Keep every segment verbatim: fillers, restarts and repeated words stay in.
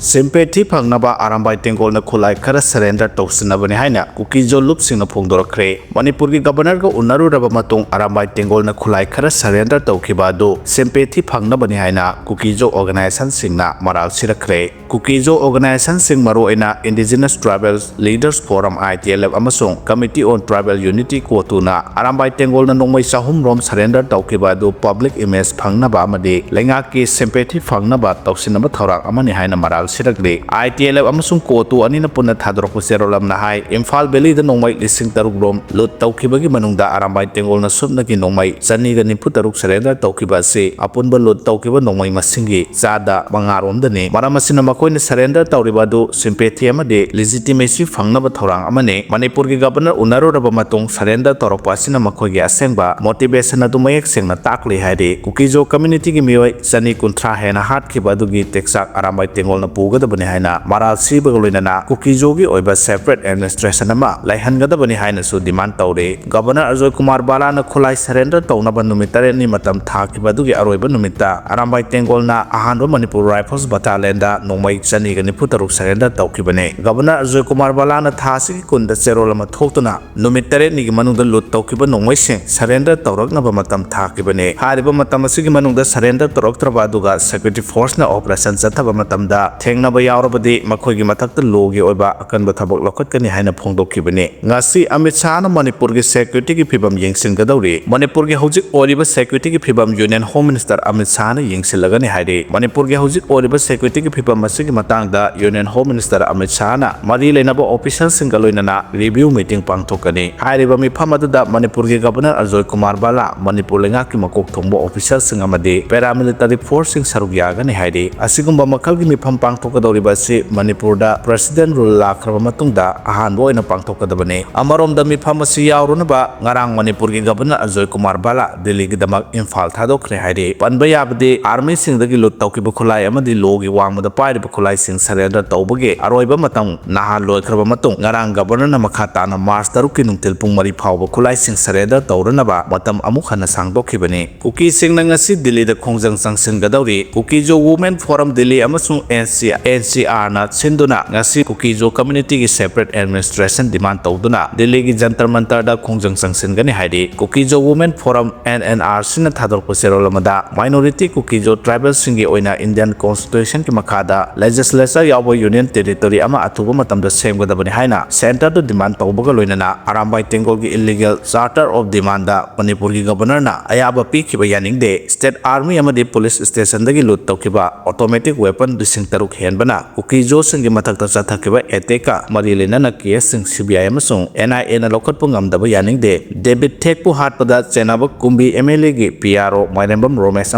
Sympathy ꯐꯪꯅꯕ ꯑꯔꯥꯝꯕꯥꯏ ꯇꯦꯡꯒꯣꯜꯅ ꯈꯨꯠꯂꯥꯏ ꯈꯔ surrender ꯇꯧꯁꯤꯟꯅꯕꯅꯤ ꯍꯥꯏꯅ ꯀꯨꯀꯤꯖꯣ ꯂꯨꯞꯁꯤꯡꯅ ꯐꯣꯡꯗꯣꯔꯛꯈ꯭ꯔꯦ꯫ ꯃꯅꯤꯄꯨꯔꯒꯤ Governorꯒ ꯎꯅꯔꯨꯔꯕ ꯃꯇꯨꯡ ꯑꯔꯥꯝꯕꯥꯏ ꯇꯦꯡꯒꯣꯜꯅ ꯈꯨꯠꯂꯥꯏ ꯈꯔ surrender ꯇꯧꯈꯤꯕ ꯑꯗꯨ sympathy ꯐꯪꯅꯕꯅꯤ ꯍꯥꯏꯅ ꯀꯨꯀꯤꯖꯣ organizationꯁꯤꯡꯅ ꯃꯔꯥꯜ ꯁꯤꯔꯛꯈ꯭ꯔꯦ꯫ ꯀꯨꯀꯤꯖꯣ organizationꯁꯤꯡ, ꯃꯔꯨꯑꯣꯏꯅ Indigenous Tribal Leaders Forum, I T L F, ꯑꯃꯁꯨꯡ Committee on Tribal Unity, ꯀꯣꯇꯨꯅ Arambai ꯇꯦꯡꯒꯣꯜꯅ ꯅꯣꯡꯃꯩ ꯆꯍꯨꯝ ꯔꯣꯝ surrender ꯇꯧꯈꯤꯕ ꯑꯗꯨ public image ꯐꯪꯅꯕ ꯑꯃꯗꯤ ꯂꯩꯉꯥꯛꯀꯤ sympathy ꯐꯪꯅꯕ ꯇꯧꯁꯤꯟꯅꯕ ꯊꯧꯔꯥꯡ ꯑꯃꯅꯤ ꯍꯥꯏꯅ ꯃꯔꯥꯜ ꯁꯤꯔꯛꯂꯤ꯫ I T L F ꯑꯃꯁꯨꯡ ꯀꯣꯇꯨ ꯑꯅꯤꯅ ꯄꯨꯟꯅ ꯊꯥꯗꯣꯔꯛꯄ ꯆꯦꯔꯣꯜ ꯑꯃꯅ ꯍꯥꯏ, ꯏꯝꯐꯥꯜ Valleyꯗ ꯅꯣꯡꯃꯩ ꯂꯤꯁꯤꯡ ꯇꯔꯨꯛ ꯔꯣꯝ loot ꯇꯧꯈꯤꯕꯒꯤ ꯃꯅꯨꯡꯗ ꯑꯔꯥꯝꯕꯥꯏ ꯇꯦꯡꯒꯣꯜꯅ ꯁꯨꯞꯅꯒꯤ ꯅꯣꯡꯃꯩ ꯆꯅꯤꯒ ꯅꯤꯐꯨ ꯇꯔꯨꯛ surrender ꯇꯧꯈꯤꯕ ꯑꯁꯤ ꯑꯄꯨꯟꯕ loot ꯇꯧꯈꯤꯕ ꯅꯣꯡꯃꯩ ꯃꯁꯤꯡꯒꯤ ꯆꯥꯗ ꯃꯉꯥ ꯔꯣꯝꯗꯅꯤ꯫ ꯃꯔꯝ ꯑꯁꯤꯅ ꯃꯈꯣꯏꯅ surrender ꯇꯧꯔꯤꯕ ꯑꯗꯨ sympathy ꯑꯃꯗꯤ legitimacy ꯐꯪꯅꯕ ꯊꯧꯔꯥꯡ ꯑꯃꯅꯤ꯫ ꯃꯅꯤꯄꯨꯔꯒꯤ Governor ꯎꯅꯔꯨꯔꯕ ꯃꯇꯨꯡ surrender ꯇꯧꯔꯛꯄ ꯑꯁꯤꯅ ꯃꯈꯣꯏꯒꯤ ꯑꯁꯦꯡꯕ motivation ꯑꯗꯨ ꯃꯌꯦꯛ ꯁꯦꯡꯅ ꯇꯥꯛꯂꯤ ꯍꯥꯏꯔꯤ꯫ ꯀꯨꯀꯤꯖꯣ communityꯒꯤ ꯃꯤꯑꯣꯏ ꯆꯅꯤ ꯀꯨꯟꯊ꯭ꯔꯥ ꯍꯦꯟꯅ ꯍꯥꯠꯈꯤꯕ ꯑꯗꯨꯒꯤ ꯇꯦꯛꯆꯥꯛ ꯑꯔꯥꯝꯕꯥꯏ ꯇꯦꯡꯒꯣꯜꯅ ꯄꯨꯒꯗꯕꯅꯤ ꯍꯥꯏꯅ ꯃꯔꯥꯜ ꯁꯤꯕꯒ ꯂꯣꯏꯅꯅ ꯀꯨꯀꯤꯖꯣꯒꯤ ꯑꯣꯏꯕ separate administration ꯑꯃ ꯂꯩꯍꯟꯒꯗꯕꯅꯤ ꯍꯥꯏꯅꯁꯨ demand ꯇꯧꯔꯤ꯫ Governor ꯑꯖꯣꯏ ꯀꯨꯃꯥꯔ ꯕꯥꯂꯥꯅ ꯈꯨꯠꯂꯥꯏ surrender ꯇꯧꯅꯕ ꯅꯨꯃꯤꯠ ꯇꯔꯦꯠꯅꯤ ꯃꯇꯝ ꯊꯥꯈꯤꯕ ꯑꯗꯨꯒꯤ ꯑꯔꯣꯏꯕ ꯅꯨꯃꯤꯠꯇ ꯑꯔꯥꯝꯕꯥꯏ ꯇꯦꯡꯒꯣꯜꯅ ꯑꯍꯥꯟꯕ Manipur Rifles Battalionꯗ ꯅꯣꯡꯃꯩ ꯆꯅꯤꯒ ꯅꯤꯐꯨ ꯇꯔꯨꯛ surrender ꯇꯧꯈꯤꯕꯅꯤ꯫ Governor ꯑꯖꯣꯏ ꯀꯨꯃꯥꯔ ꯕꯥꯂꯥꯅ ꯊꯥ ꯑꯁꯤꯒꯤ ꯀꯨꯟꯗ ꯆꯦꯔꯣꯜ ꯑꯃ ꯊꯣꯛꯇꯨꯅ ꯅꯨꯃꯤꯠ ꯇꯔꯦꯠꯅꯤꯒꯤ ꯃꯅꯨꯡꯗ loot ꯇꯧꯈꯤꯕ ꯅꯣꯡꯃꯩꯁꯤꯡ surrender ꯇꯧꯔꯛꯅꯕ ꯃꯇꯝ ꯊꯥꯈꯤꯕꯅꯤ꯫ ꯍꯥꯏꯔꯤꯕ ꯃꯇꯝ ꯑꯁꯤꯒꯤ ꯃꯅꯨꯡꯗ surrender ꯇꯧꯔꯛꯇ꯭ꯔꯕ ꯑꯗꯨꯒ security forceꯅ operation ꯆꯠꯊꯕ ꯃꯇꯝꯗ ꯊꯦꯡꯅꯕ ꯌꯥꯎꯔꯕꯗꯤ ꯃꯈꯣꯏꯒꯤ ꯃꯊꯛꯇ lawꯒꯤ ꯑꯣꯏꯕ ꯑꯀꯟꯕ ꯊꯕꯛ ꯂꯧꯈꯠꯀꯅꯤ ꯍꯥꯏꯅ ꯐꯣꯡꯗꯣꯛꯈꯤꯕꯅꯤ꯫ ꯉꯁꯤ ꯑꯃꯤꯠ ꯁꯥꯍꯅ ꯃꯅꯤꯄꯨꯔꯒꯤ securityꯒꯤ ꯐꯤꯕꯝ ꯌꯦꯡꯁꯤꯟꯒꯗꯧꯔꯤ꯫ ꯃꯅꯤꯄꯨꯔꯒꯤ ꯍꯧꯖꯤꯛ ꯑꯣꯏꯔꯤꯕ securityꯒꯤ ꯐꯤꯕꯝ Union Home Minister ꯑꯃꯤꯠ ꯁꯥꯍꯅ ꯌꯦꯡꯁꯤꯜꯂꯒꯅꯤ ꯍꯥꯏꯔꯤ꯫ ꯃꯅꯤꯄꯨꯔꯒꯤ ꯍꯧꯖꯤꯛ ꯑꯣꯏꯔꯤꯕ securityꯒꯤ ꯐꯤꯕꯝ ꯑꯁꯤꯒꯤ ꯃꯇꯥꯡꯗ Union Home Minister ꯑꯃꯤꯠ ꯁꯥꯍꯅ ꯃꯔꯤ ꯂꯩꯅꯕ officialꯁꯤꯡꯒ ꯂꯣꯏꯅꯅ review meeting ꯄꯥꯡꯊꯣꯛꯀꯅꯤ꯫ ꯍꯥꯏꯔꯤꯕ ꯃꯤꯐꯝ ꯑꯗꯨꯗ ꯃꯅꯤꯄꯨꯔꯒꯤ Governor ꯑꯖꯣꯏ ꯀꯨꯃꯥꯔ ꯕꯥꯂꯥ, ꯃꯅꯤꯄꯨꯔ ꯂꯩꯉꯥꯛꯀꯤ ꯃꯀꯣꯛ ꯊꯣꯡꯕ officialꯁꯤꯡ ꯑꯃꯗꯤ paramilitary forceꯁꯤꯡ ꯁꯔꯨꯛ ꯌꯥꯒꯅꯤ ꯍꯥꯏꯔꯤ꯫ ꯑꯁꯤꯒꯨꯝꯕ ꯃꯈꯜꯒꯤ ꯃꯤꯐꯝ ꯄꯥꯡꯊꯣꯛꯀꯗꯧꯔꯤꯕ ꯑꯁꯤ ꯃꯅꯤꯄꯨꯔꯗ President rule ꯂꯥꯛꯈ꯭ꯔꯕ ꯃꯇꯨꯡꯗ ꯑꯍꯥꯟꯕ ꯑꯣꯏꯅ ꯄꯥꯡꯊꯣꯛꯀꯗꯕꯅꯤ꯫ ꯑꯃꯔꯣꯝꯗ ꯃꯤꯐꯝ ꯑꯁꯤ ꯌꯥꯎꯔꯨꯅꯕ ꯉꯔꯥꯡ ꯃꯅꯤꯄꯨꯔꯒꯤ Governor ꯑꯖꯣꯏ ꯀꯨꯃꯥꯔ ꯕꯥꯂꯥ ꯗꯤꯜꯂꯤꯒꯤꯗꯃꯛ ꯏꯝꯐꯥꯜ ꯊꯥꯗꯣꯛꯈ꯭ꯔꯦ ꯍꯥꯏꯔꯤ꯫ ꯄꯟꯕ ꯌꯥꯕꯗꯤ armyꯁꯤꯡꯗꯒꯤ loot ꯇꯧꯈꯤꯕ ꯈꯨꯠꯂꯥꯏ ꯑꯃꯗꯤ lawꯒꯤ ꯋꯥꯡꯃꯗ ꯄꯥꯏꯔꯤꯕ ꯈꯨꯠꯂꯥꯏꯁꯤꯡ surrender ꯇꯧꯕꯒꯤ ꯑꯔꯣꯏꯕ ꯃꯇꯝ ꯅꯍꯥꯟ ꯂꯣꯏꯈ꯭ꯔꯕ ꯃꯇꯨꯡ ꯉꯔꯥꯡ Governorꯅ ꯃꯈꯥ ꯇꯥꯅ March ꯇꯔꯨꯛꯀꯤ ꯅꯨꯡꯊꯤꯜ ꯄꯨꯡ ꯃꯔꯤ ꯐꯥꯎꯕ ꯈꯨꯠꯂꯥꯏꯁꯤꯡ surrender ꯇꯧꯔꯅꯕ ꯃꯇꯝ ꯑꯃꯨꯛ ꯍꯟꯅ ꯁꯥꯡꯗꯣꯛꯈꯤꯕꯅꯤ꯫ ꯀꯨꯀꯤꯁꯤꯡꯅ ꯉꯁꯤ ꯗꯤꯜꯂꯤꯗ ꯈꯣꯡꯖꯪ ꯆꯪꯁꯤꯟꯒꯗꯧꯔꯤ꯫ ꯀꯨꯀꯤꯖꯣ Women Forum ꯗꯤꯜꯂꯤ ꯑꯃꯁꯨꯡ N C ꯑꯦꯟ ꯁꯤ ꯑꯥꯔꯅ ꯁꯤꯟꯗꯨꯅ ꯉꯁꯤ ꯀꯨꯀꯤꯖꯣ ꯀꯝꯃ꯭ꯌꯨꯅꯤꯇꯤꯒꯤ separate administration demand ꯇꯧꯗꯨꯅ ꯗꯤꯜꯂꯤꯒꯤ ꯖꯟꯇꯔ ꯃꯟꯇꯔꯗ ꯈꯣꯡꯖꯪ ꯆꯪꯁꯤꯟꯒꯅꯤ ꯍꯥꯏꯔꯤ꯫ ꯀꯨꯀꯤꯖꯣ Women Forum, N N R ꯁꯤꯅ ꯊꯥꯗꯣꯔꯛꯄ ꯆꯦꯔꯣꯜ ꯑꯃꯗ, minority ꯀꯨꯀꯤꯖꯣ ꯇ꯭ꯔꯥꯏꯕꯦꯜꯁꯤꯡꯒꯤ ꯑꯣꯏꯅ Indian Constitutionꯒꯤ ꯃꯈꯥꯗ legislature ꯌꯥꯎꯕ union territory ꯑꯃ ꯑꯊꯨꯕ ꯃꯇꯝꯗ ꯁꯦꯝꯒꯗꯕꯅꯤ ꯍꯥꯏꯅ centreꯗ demand ꯇꯧꯕꯒ ꯂꯣꯏꯅꯅ ꯑꯔꯥꯝꯕꯥꯏ ꯇꯦꯡꯒꯣꯜꯒꯤ illegal charter of demandꯗ ꯃꯅꯤꯄꯨꯔꯒꯤ governorꯅ ꯑꯌꯥꯕ ꯄꯤꯈꯤꯕ ꯌꯥꯅꯤꯡꯗꯦ꯫ State army ꯑꯃꯗꯤ police stationꯗꯒꯤ loot ꯇꯧꯈꯤꯕ automatic weapon ꯂꯤꯁꯤꯡ ꯇꯔꯨꯛ ꯍꯦꯟꯕꯅ ꯀꯨꯀꯤꯖꯣꯁꯤꯡꯒꯤ ꯃꯊꯛꯇ ꯆꯠꯊꯈꯤꯕ attackꯀ ꯃꯔꯤ ꯂꯩꯅꯅ caseꯁꯤꯡ ꯁꯤ ꯕꯤ ꯑꯥꯏ ꯑꯃꯁꯨꯡ ꯑꯦꯟ ꯑꯥꯏ ꯑꯦꯅ ꯂꯧꯈꯠꯄ ꯉꯝꯗꯕ ꯌꯥꯅꯤꯡꯗꯦ꯫ ꯗꯦꯕꯤꯠ ꯊꯦꯛꯄꯨ ꯍꯥꯠꯄꯗ ꯆꯦꯟꯅꯕ ꯀꯨꯝꯕꯤ ꯑꯦꯝ ꯑꯦꯜ ꯑꯦꯒꯤ ꯄꯤ ꯑꯥꯔ ꯑꯣ ꯃꯥꯏꯔꯦꯝꯕꯝ ꯔꯣꯃꯦꯁ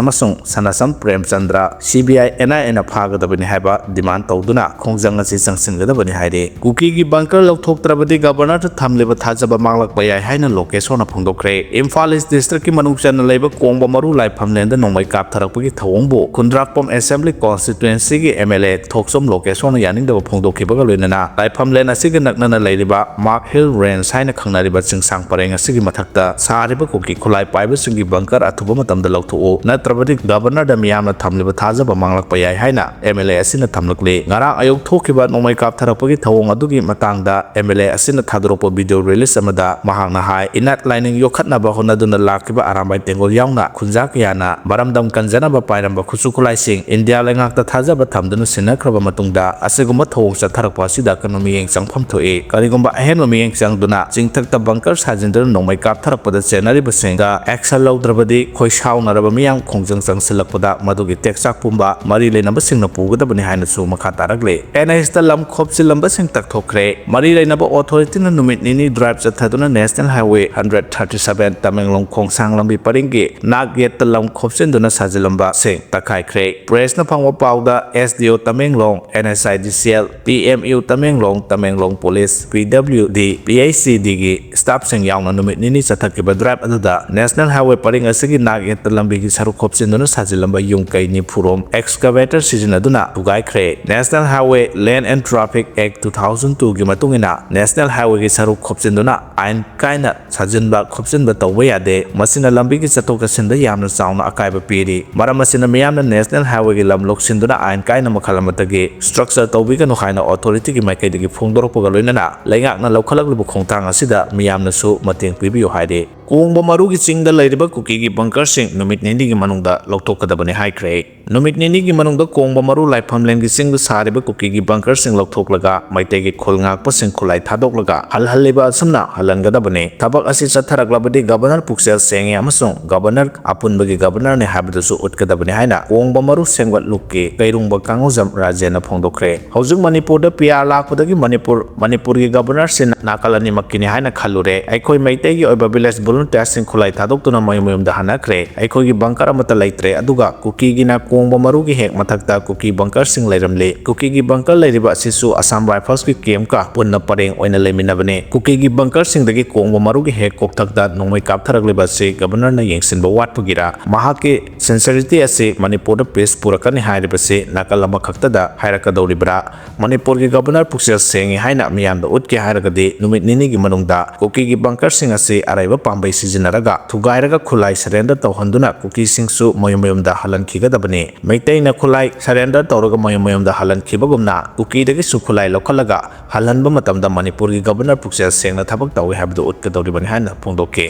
ꯑꯃꯁꯨꯡ ꯁꯅꯥꯁꯝ Premchandra C B I, and ꯑꯥꯏ ꯑꯦꯅ ꯐꯥꯒꯗꯕꯅꯤ ꯍꯥꯏꯕ demand ꯇꯧꯗꯨꯅ ꯈꯣꯡꯖꯪ ꯑꯁꯤ ꯆꯪꯁꯤꯟꯒꯗꯕꯅꯤ ꯍꯥꯏꯔꯤ꯫ ꯀꯨꯀꯤꯒꯤ bunker ꯂꯧꯊꯣꯛꯇ꯭ꯔꯕꯗꯤ governorꯗ ꯊꯝꯂꯤꯕ ꯊꯥꯖꯕ ꯃꯥꯡꯂꯛꯄ ꯌꯥꯏ ꯍꯥꯏꯅ ꯂꯣꯀꯦꯁꯣꯔꯅ ꯐꯣꯡꯗꯣꯛꯈ꯭ꯔꯦ꯫ ꯏꯝꯐꯥꯜ East Districtꯀꯤ ꯃꯅꯨꯡ ꯆꯟꯅ ꯂꯩꯕ ꯀꯣꯡꯕ ꯃꯔꯨ ꯂꯥꯏꯐꯝꯂꯦꯟꯗ ꯅꯣꯡꯃꯩ ꯀꯥꯞꯊꯔꯛꯄꯒꯤ ꯊꯧꯑꯣꯡꯕꯨ ꯈꯨꯟꯗ꯭ꯔꯥꯛꯄꯝ Assembly Constituencyꯒꯤ ꯑꯦꯝ ꯑꯦꯜ ꯑꯦ ꯊꯣꯛꯆꯣꯝ ꯂꯣꯀꯦꯁꯣꯔꯅ ꯌꯥꯅꯤꯡꯗꯕ ꯐꯣꯡꯗꯣꯛꯈꯤꯕꯒ ꯂꯣꯏꯅꯅ ꯂꯥꯏꯐꯝꯂꯦꯟ ꯑꯁꯤꯒ ꯅꯛꯅꯅ ꯂꯩꯔꯤꯕ Mark Hill Range ꯍꯥꯏꯅ ꯈꯪꯅꯔꯤꯕ ꯆꯤꯡꯁꯥꯡ ꯄꯔꯦꯡ ꯑꯁꯤꯒꯤ ꯃꯊꯛꯇ ꯁꯥꯔꯤꯕ ꯀꯨꯀꯤ ꯈꯨꯠꯂꯥꯏ ꯄꯥꯏꯕꯁꯤꯡꯒꯤ bunker ꯑꯊꯨꯕ ꯃꯇꯝꯗ ꯂꯧꯊꯣꯛꯎ, ꯅꯠꯇ꯭ꯔꯕꯗꯤ governorꯗ ꯃꯤꯌꯥꯝꯅ ꯊꯝꯂꯤꯕ ꯊꯥꯖꯕ ꯃꯥꯡꯂꯛꯄ ꯌꯥꯏ ꯍꯥꯏꯅ ꯑꯦꯝ ꯑꯦꯜ ꯑꯦ ꯑꯁꯤꯅ ꯊꯝꯂꯛꯂꯤ꯫ ꯉꯔꯥꯡ ꯑꯌꯨꯛ ꯊꯣꯛꯈꯤꯕ ꯅꯣꯡꯃꯩ ꯀꯥꯞꯊꯔꯛꯄꯒꯤ ꯊꯧꯑꯣꯡ ꯑꯗꯨꯒꯤ ꯃꯇꯥꯡꯗ ꯑꯦꯝ ꯑꯦꯜ ꯑꯦ ꯑꯁꯤꯅ ꯊꯥꯗꯣꯔꯛꯄ video release ꯑꯃꯗ ꯃꯍꯥꯛꯅ ꯍꯥꯏ, ꯏꯅꯥꯠ ꯂꯥꯏꯅꯤꯡ ꯌꯣꯛꯈꯠꯅꯕ ꯍꯣꯠꯅꯗꯨꯅ ꯂꯥꯛꯈꯤꯕ ꯑꯔꯥꯝꯕꯥꯏ ꯇꯦꯡꯒꯣꯜ ꯌꯥꯎꯅ ꯈꯨꯟꯖꯥ ꯀꯌꯥꯅ ꯃꯔꯝꯗꯝ ꯀꯟꯖꯅꯕ ꯄꯥꯏꯔꯝꯕ ꯈꯨꯠꯁꯨ ꯈꯨꯠꯂꯥꯏꯁꯤꯡ ꯏꯟꯗꯤꯌꯥ ꯂꯩꯉꯥꯛꯇ ꯊꯥꯖꯕ ꯊꯝꯗꯨꯅ ꯁꯤꯟꯅꯈ꯭ꯔꯕ ꯃꯇꯨꯡꯗ ꯑꯁꯤꯒꯨꯝꯕ ꯊꯧꯑꯣꯡ ꯆꯠꯊꯔꯛꯄ ꯑꯁꯤꯗ ꯑꯀꯟꯕ ꯃꯤꯠꯌꯦꯡ ꯆꯪꯐꯝ ꯊꯣꯛꯏ꯫ ꯀꯔꯤꯒꯨꯝꯕ ꯑꯍꯦꯟꯕ ꯃꯤꯠꯌꯦꯡ ꯆꯪꯗꯨꯅ ꯆꯤꯡꯊꯛꯇ bunker ꯁꯥꯖꯤꯟꯗꯨꯅ ꯅꯣꯡꯃꯩ ꯀꯥꯞꯊꯔꯛꯄꯗ ꯆꯦꯟꯅꯔꯤꯕꯁꯤꯡꯗ action ꯂꯧꯗ꯭ꯔꯕꯗꯤ ꯈꯣꯏꯁꯥꯎꯅꯔꯕ ꯃꯤꯌꯥꯝ ꯈꯣꯡꯖꯪ ꯆꯪꯁꯤꯜꯂꯛꯄꯗ ꯃꯗꯨꯒꯤ ꯇꯦꯛꯆꯥꯛ ꯄꯨꯝꯕ ꯃꯔꯤ ꯂꯩꯅꯕꯁꯤꯡꯅ ꯄꯨꯒꯗꯕꯅꯤ ꯍꯥꯏꯅꯁꯨ ꯃꯈꯥ ꯇꯥꯔꯛꯂꯤ꯫ ꯑꯦꯟ ꯑꯩꯆꯇ ꯂꯝ ꯈꯣꯞꯆꯤꯜꯂꯝꯕꯁꯤꯡ ꯇꯛꯊꯣꯛꯈ꯭ꯔꯦ꯫ ꯃꯔꯤ ꯂꯩꯅꯕ authorityꯅ ꯅꯨꯃꯤꯠ ꯅꯤꯅꯤ drive ꯆꯠꯊꯗꯨꯅ National Highway hundred thirty seven Tamenglong ꯈꯣꯡꯁꯥꯡ ꯂꯝꯕꯤ ꯄꯔꯤꯡꯒꯤ ꯅꯥꯛ ꯌꯦꯠꯇ ꯂꯝ ꯈꯣꯞꯆꯤꯟꯗꯨꯅ ꯁꯥꯖꯤꯜꯂꯝꯕꯁꯤꯡ ꯇꯛꯈꯥꯏꯈ꯭ꯔꯦ꯫ Pressꯅ ꯐꯪꯕ ꯄꯥꯎꯗ, ꯑꯦꯁ ꯗꯤ ꯑꯣ Tamenglong, and S I D C L, P M U Tamenglong, Tamenglong police, P W D, P H E ꯗꯤꯒꯤ staffꯁꯤꯡ ꯌꯥꯎꯅ ꯅꯨꯃꯤꯠ ꯅꯤꯅꯤ ꯆꯠꯊꯈꯤꯕ drive ꯑꯗꯨꯗ National Highway ꯄꯔꯤꯡ ꯑꯁꯤꯒꯤ ꯅꯥꯛ ꯌꯦꯠꯇ ꯂꯝꯕꯤꯒꯤ ꯁꯔꯨꯛ ꯈꯣꯞꯆꯤꯟꯗꯨꯅ ꯁꯥꯖꯤꯜꯂꯝꯕ ꯌꯨꯝ ꯀꯩ ꯅꯤꯐꯨꯔꯣꯝ excavator ꯁꯤꯖꯤꯟꯅꯗꯨꯅ ꯊꯨꯒꯥꯏꯈ꯭ꯔꯦ꯫ National Highway Land and Traffic Act two thousand twoꯒꯤ ꯃꯇꯨꯡ ꯏꯟꯅ National Highwayꯒꯤ ꯁꯔꯨꯛ ꯈꯣꯞꯆꯤꯟꯗꯨꯅ ꯑꯥꯏꯟ ꯀꯥꯏꯅ ꯁꯥꯖꯤꯟꯕ ꯈꯣꯞꯆꯤꯟꯕ ꯇꯧꯕ ꯌꯥꯗꯦ꯫ ꯃꯁꯤꯅ ꯂꯝꯕꯤꯒꯤ ꯆꯠꯊꯣꯛ ꯆꯠꯁꯤꯟꯗ ꯌꯥꯝꯅ ꯆꯥꯎꯅ ꯑꯀꯥꯏꯕ ꯄꯤꯔꯤ꯫ ꯃꯔꯝ ꯑꯁꯤꯅ ꯃꯤꯌꯥꯝꯅ National Highwayꯒꯤ ꯂꯝ ꯂꯧꯁꯤꯟꯗꯨꯅ ꯑꯥꯏꯟ ꯀꯥꯏꯅ ꯃꯈꯥ ꯑꯃꯠꯇꯒꯤ structure ꯇꯧꯕꯤꯒꯅꯨ ꯍꯥꯏꯅ authority ꯒꯤ ꯃꯥꯏꯀꯩꯗꯒꯤ ꯐꯣꯡꯗꯣꯔꯛꯄꯒ ꯂꯣꯏꯅꯅ ꯂꯩꯉꯥꯛꯅ ꯂꯧꯈꯠꯂꯛꯂꯤꯕ ꯈꯣꯡꯊꯥꯡ ꯑꯁꯤꯗ ꯃꯤꯌꯥꯝꯅꯁꯨ ꯃꯇꯦꯡ ꯄꯤꯕꯤꯌꯨ ꯍꯥꯏꯔꯤ꯫ ꯀꯣꯡꯕ ꯃꯔꯨꯒꯤ ꯆꯤꯡꯗ ꯂꯩꯔꯤꯕ ꯀꯨꯀꯤꯒꯤ bunker ꯁꯤꯡ ꯅꯨꯃꯤꯠ ꯅꯤꯅꯤꯒꯤ ꯃꯅꯨꯡꯗ ꯂꯧꯊꯣꯛꯀꯗꯕꯅꯤ ꯍꯥꯏꯈ꯭ꯔꯦ꯫ ꯅꯨꯃꯤꯠ ꯅꯤꯅꯤꯒꯤ ꯃꯅꯨꯡꯗ ꯀꯣꯡꯕ ꯃꯔꯨ ꯂꯥꯏꯐꯝꯂꯦꯟꯒꯤ ꯆꯤꯡꯗ ꯁꯥꯔꯤꯕ ꯀꯨꯀꯤꯒꯤ bunker ꯁꯤꯡ ꯂꯧꯊꯣꯛꯂꯒ ꯃꯩꯇꯩꯒꯤ ꯈꯨꯜ ꯉꯥꯛꯄꯁꯤꯡ ꯈꯨꯠꯂꯥꯏ ꯊꯥꯗꯣꯛꯂꯒ ꯍꯜꯍꯜꯂꯤꯕ ꯑꯁꯨꯝꯅ ꯍꯜꯍꯟꯒꯗꯕꯅꯤ꯫ ꯊꯕꯛ ꯑꯁꯤ ꯆꯠꯊꯔꯛꯂꯕꯗꯤ Governor ꯄꯨꯛꯆꯦꯜ ꯁꯦꯡꯉꯤ ꯑꯃꯁꯨꯡ Governor ꯑꯄꯨꯟꯕꯒꯤ Governor ꯅꯤ ꯍꯥꯏꯕꯗꯨꯁꯨ ꯎꯠꯀꯗꯕꯅꯤ ꯍꯥꯏꯅ ꯀꯣꯡꯕ ꯃꯔꯨ ꯁꯦꯝꯒꯠꯂꯨꯛꯀꯤ ꯀꯩꯔꯨꯡꯕ ꯀꯥꯡꯉꯨꯖꯝ ꯔꯥꯖꯦꯟꯅ ꯐꯣꯡꯗꯣꯛꯈ꯭ꯔꯦ꯫ ꯍꯧꯖꯤꯛ ꯃꯅꯤꯄꯨꯔꯗ P R ꯂꯥꯛꯄꯗꯒꯤ ꯃꯅꯤꯄꯨꯔ, ꯃꯅꯤꯄꯨꯔꯒꯤ Governor ꯁꯤ ꯅꯥꯀꯜ ꯑꯅꯤꯃꯛꯀꯤꯅꯤ ꯍꯥꯏꯅ ꯈꯜꯂꯨꯔꯦ꯫ ꯑꯩꯈꯣꯏ ꯃꯩꯇꯩꯒꯤ ꯑꯣꯏꯕ village volunteer ꯁꯤꯡ ꯈꯨꯠꯂꯥꯏ ꯊꯥꯗꯣꯛꯇꯨꯅ ꯃꯌꯨꯝ ꯃꯌꯨꯝꯗ ꯍꯟꯅꯈ꯭ꯔꯦ꯫ ꯑꯩꯈꯣꯏꯒꯤ bunker ꯑꯃꯠꯇ ꯂꯩꯇ꯭ꯔꯦ, ꯑꯗꯨꯒ ꯀꯨꯀꯤꯒꯤꯅ ꯀꯣꯡꯕ ꯃꯔꯨꯒꯤ ꯍꯦꯛ ꯃꯊꯛꯇ ꯀꯨꯀꯤ bunker ꯁꯤꯡ ꯂꯩꯔꯝꯂꯤ꯫ ꯀꯨꯀꯤꯒꯤ bunker ꯂꯩꯔꯤꯕ ꯑꯁꯤꯁꯨ Assam Rifles ꯀꯤ camp ꯀ ꯄꯨꯟꯅ ꯄꯔꯦꯡ ꯑꯣꯏꯅ ꯂꯩꯃꯤꯟꯅꯕꯅꯤ꯫ ꯀꯨꯀꯤꯒꯤ bunker ꯁꯤꯡꯗꯒꯤ ꯀꯣꯡꯕ ꯃꯔꯨꯒꯤ ꯍꯦꯛ ꯀꯣꯛꯊꯛꯇ ꯅꯣꯡꯃꯩ ꯀꯥꯞꯊꯔꯛꯂꯤꯕ ꯑꯁꯤ Governor ꯅ ꯌꯦꯡꯁꯤꯟꯕ ꯋꯥꯠꯄꯒꯤꯔ, ꯃꯍꯥꯛꯀꯤ sincerity ꯑꯁꯤ ꯃꯅꯤꯄꯨꯔꯗ peace ꯄꯨꯔꯛꯀꯅꯤ ꯍꯥꯏꯔꯤꯕꯁꯤ ꯅꯥꯀꯜ ꯑꯃꯈꯛꯇꯗ ꯍꯥꯏꯔꯛꯀꯗꯧꯔꯤꯕ꯭ꯔꯥ? ꯃꯅꯤꯄꯨꯔꯒꯤ Governor ꯄꯨꯛꯆꯦꯜ ꯁꯦꯡꯉꯤ ꯍꯥꯏꯅ ꯃꯤꯌꯥꯝꯗ ꯎꯠꯀꯦ ꯍꯥꯏꯔꯒꯗꯤ ꯅꯨꯃꯤꯠ ꯅꯤꯅꯤꯒꯤ ꯃꯅꯨꯡꯗ ꯀꯨꯀꯤꯒꯤ bunker ꯁꯤꯡ ꯑꯁꯤ ꯑꯔꯩꯕ ꯄꯥꯝꯕꯩ ꯁꯤꯖꯤꯟꯅꯔꯒ ꯊꯨꯒꯥꯏꯔꯒ ꯈꯨꯠꯂꯥꯏ surrender ꯇꯧꯍꯟꯗꯨꯅ ꯀꯨꯀꯤꯁꯤꯡꯁꯨ ꯃꯌꯨꯝ ꯃꯌꯨꯝꯗ ꯍꯜꯍꯟꯈꯤꯒꯗꯕꯅꯤ꯫ ꯃꯩꯇꯩꯅ ꯈꯨꯠꯂꯥꯏ surrender ꯇꯧꯔꯒ ꯃꯌꯨꯝ ꯃꯌꯨꯝꯗ ꯍꯜꯍꯟꯈꯤꯕꯒꯨꯝꯅ ꯀꯨꯀꯤꯗꯒꯤꯁꯨ ꯈꯨꯠꯂꯥꯏ ꯂꯧꯈꯠꯂꯒ ꯍꯜꯍꯟꯕ ꯃꯇꯝꯗ ꯃꯅꯤꯄꯨꯔꯒꯤ Governor ꯄꯨꯛꯆꯦꯜ ꯁꯦꯡꯅ ꯊꯕꯛ ꯇꯧꯏ ꯍꯥꯏꯕꯗꯨ ꯎꯠꯀꯗꯧꯔꯤꯕꯅꯤ ꯍꯥꯏꯅ ꯐꯣꯡꯗꯣꯛꯈꯤ꯫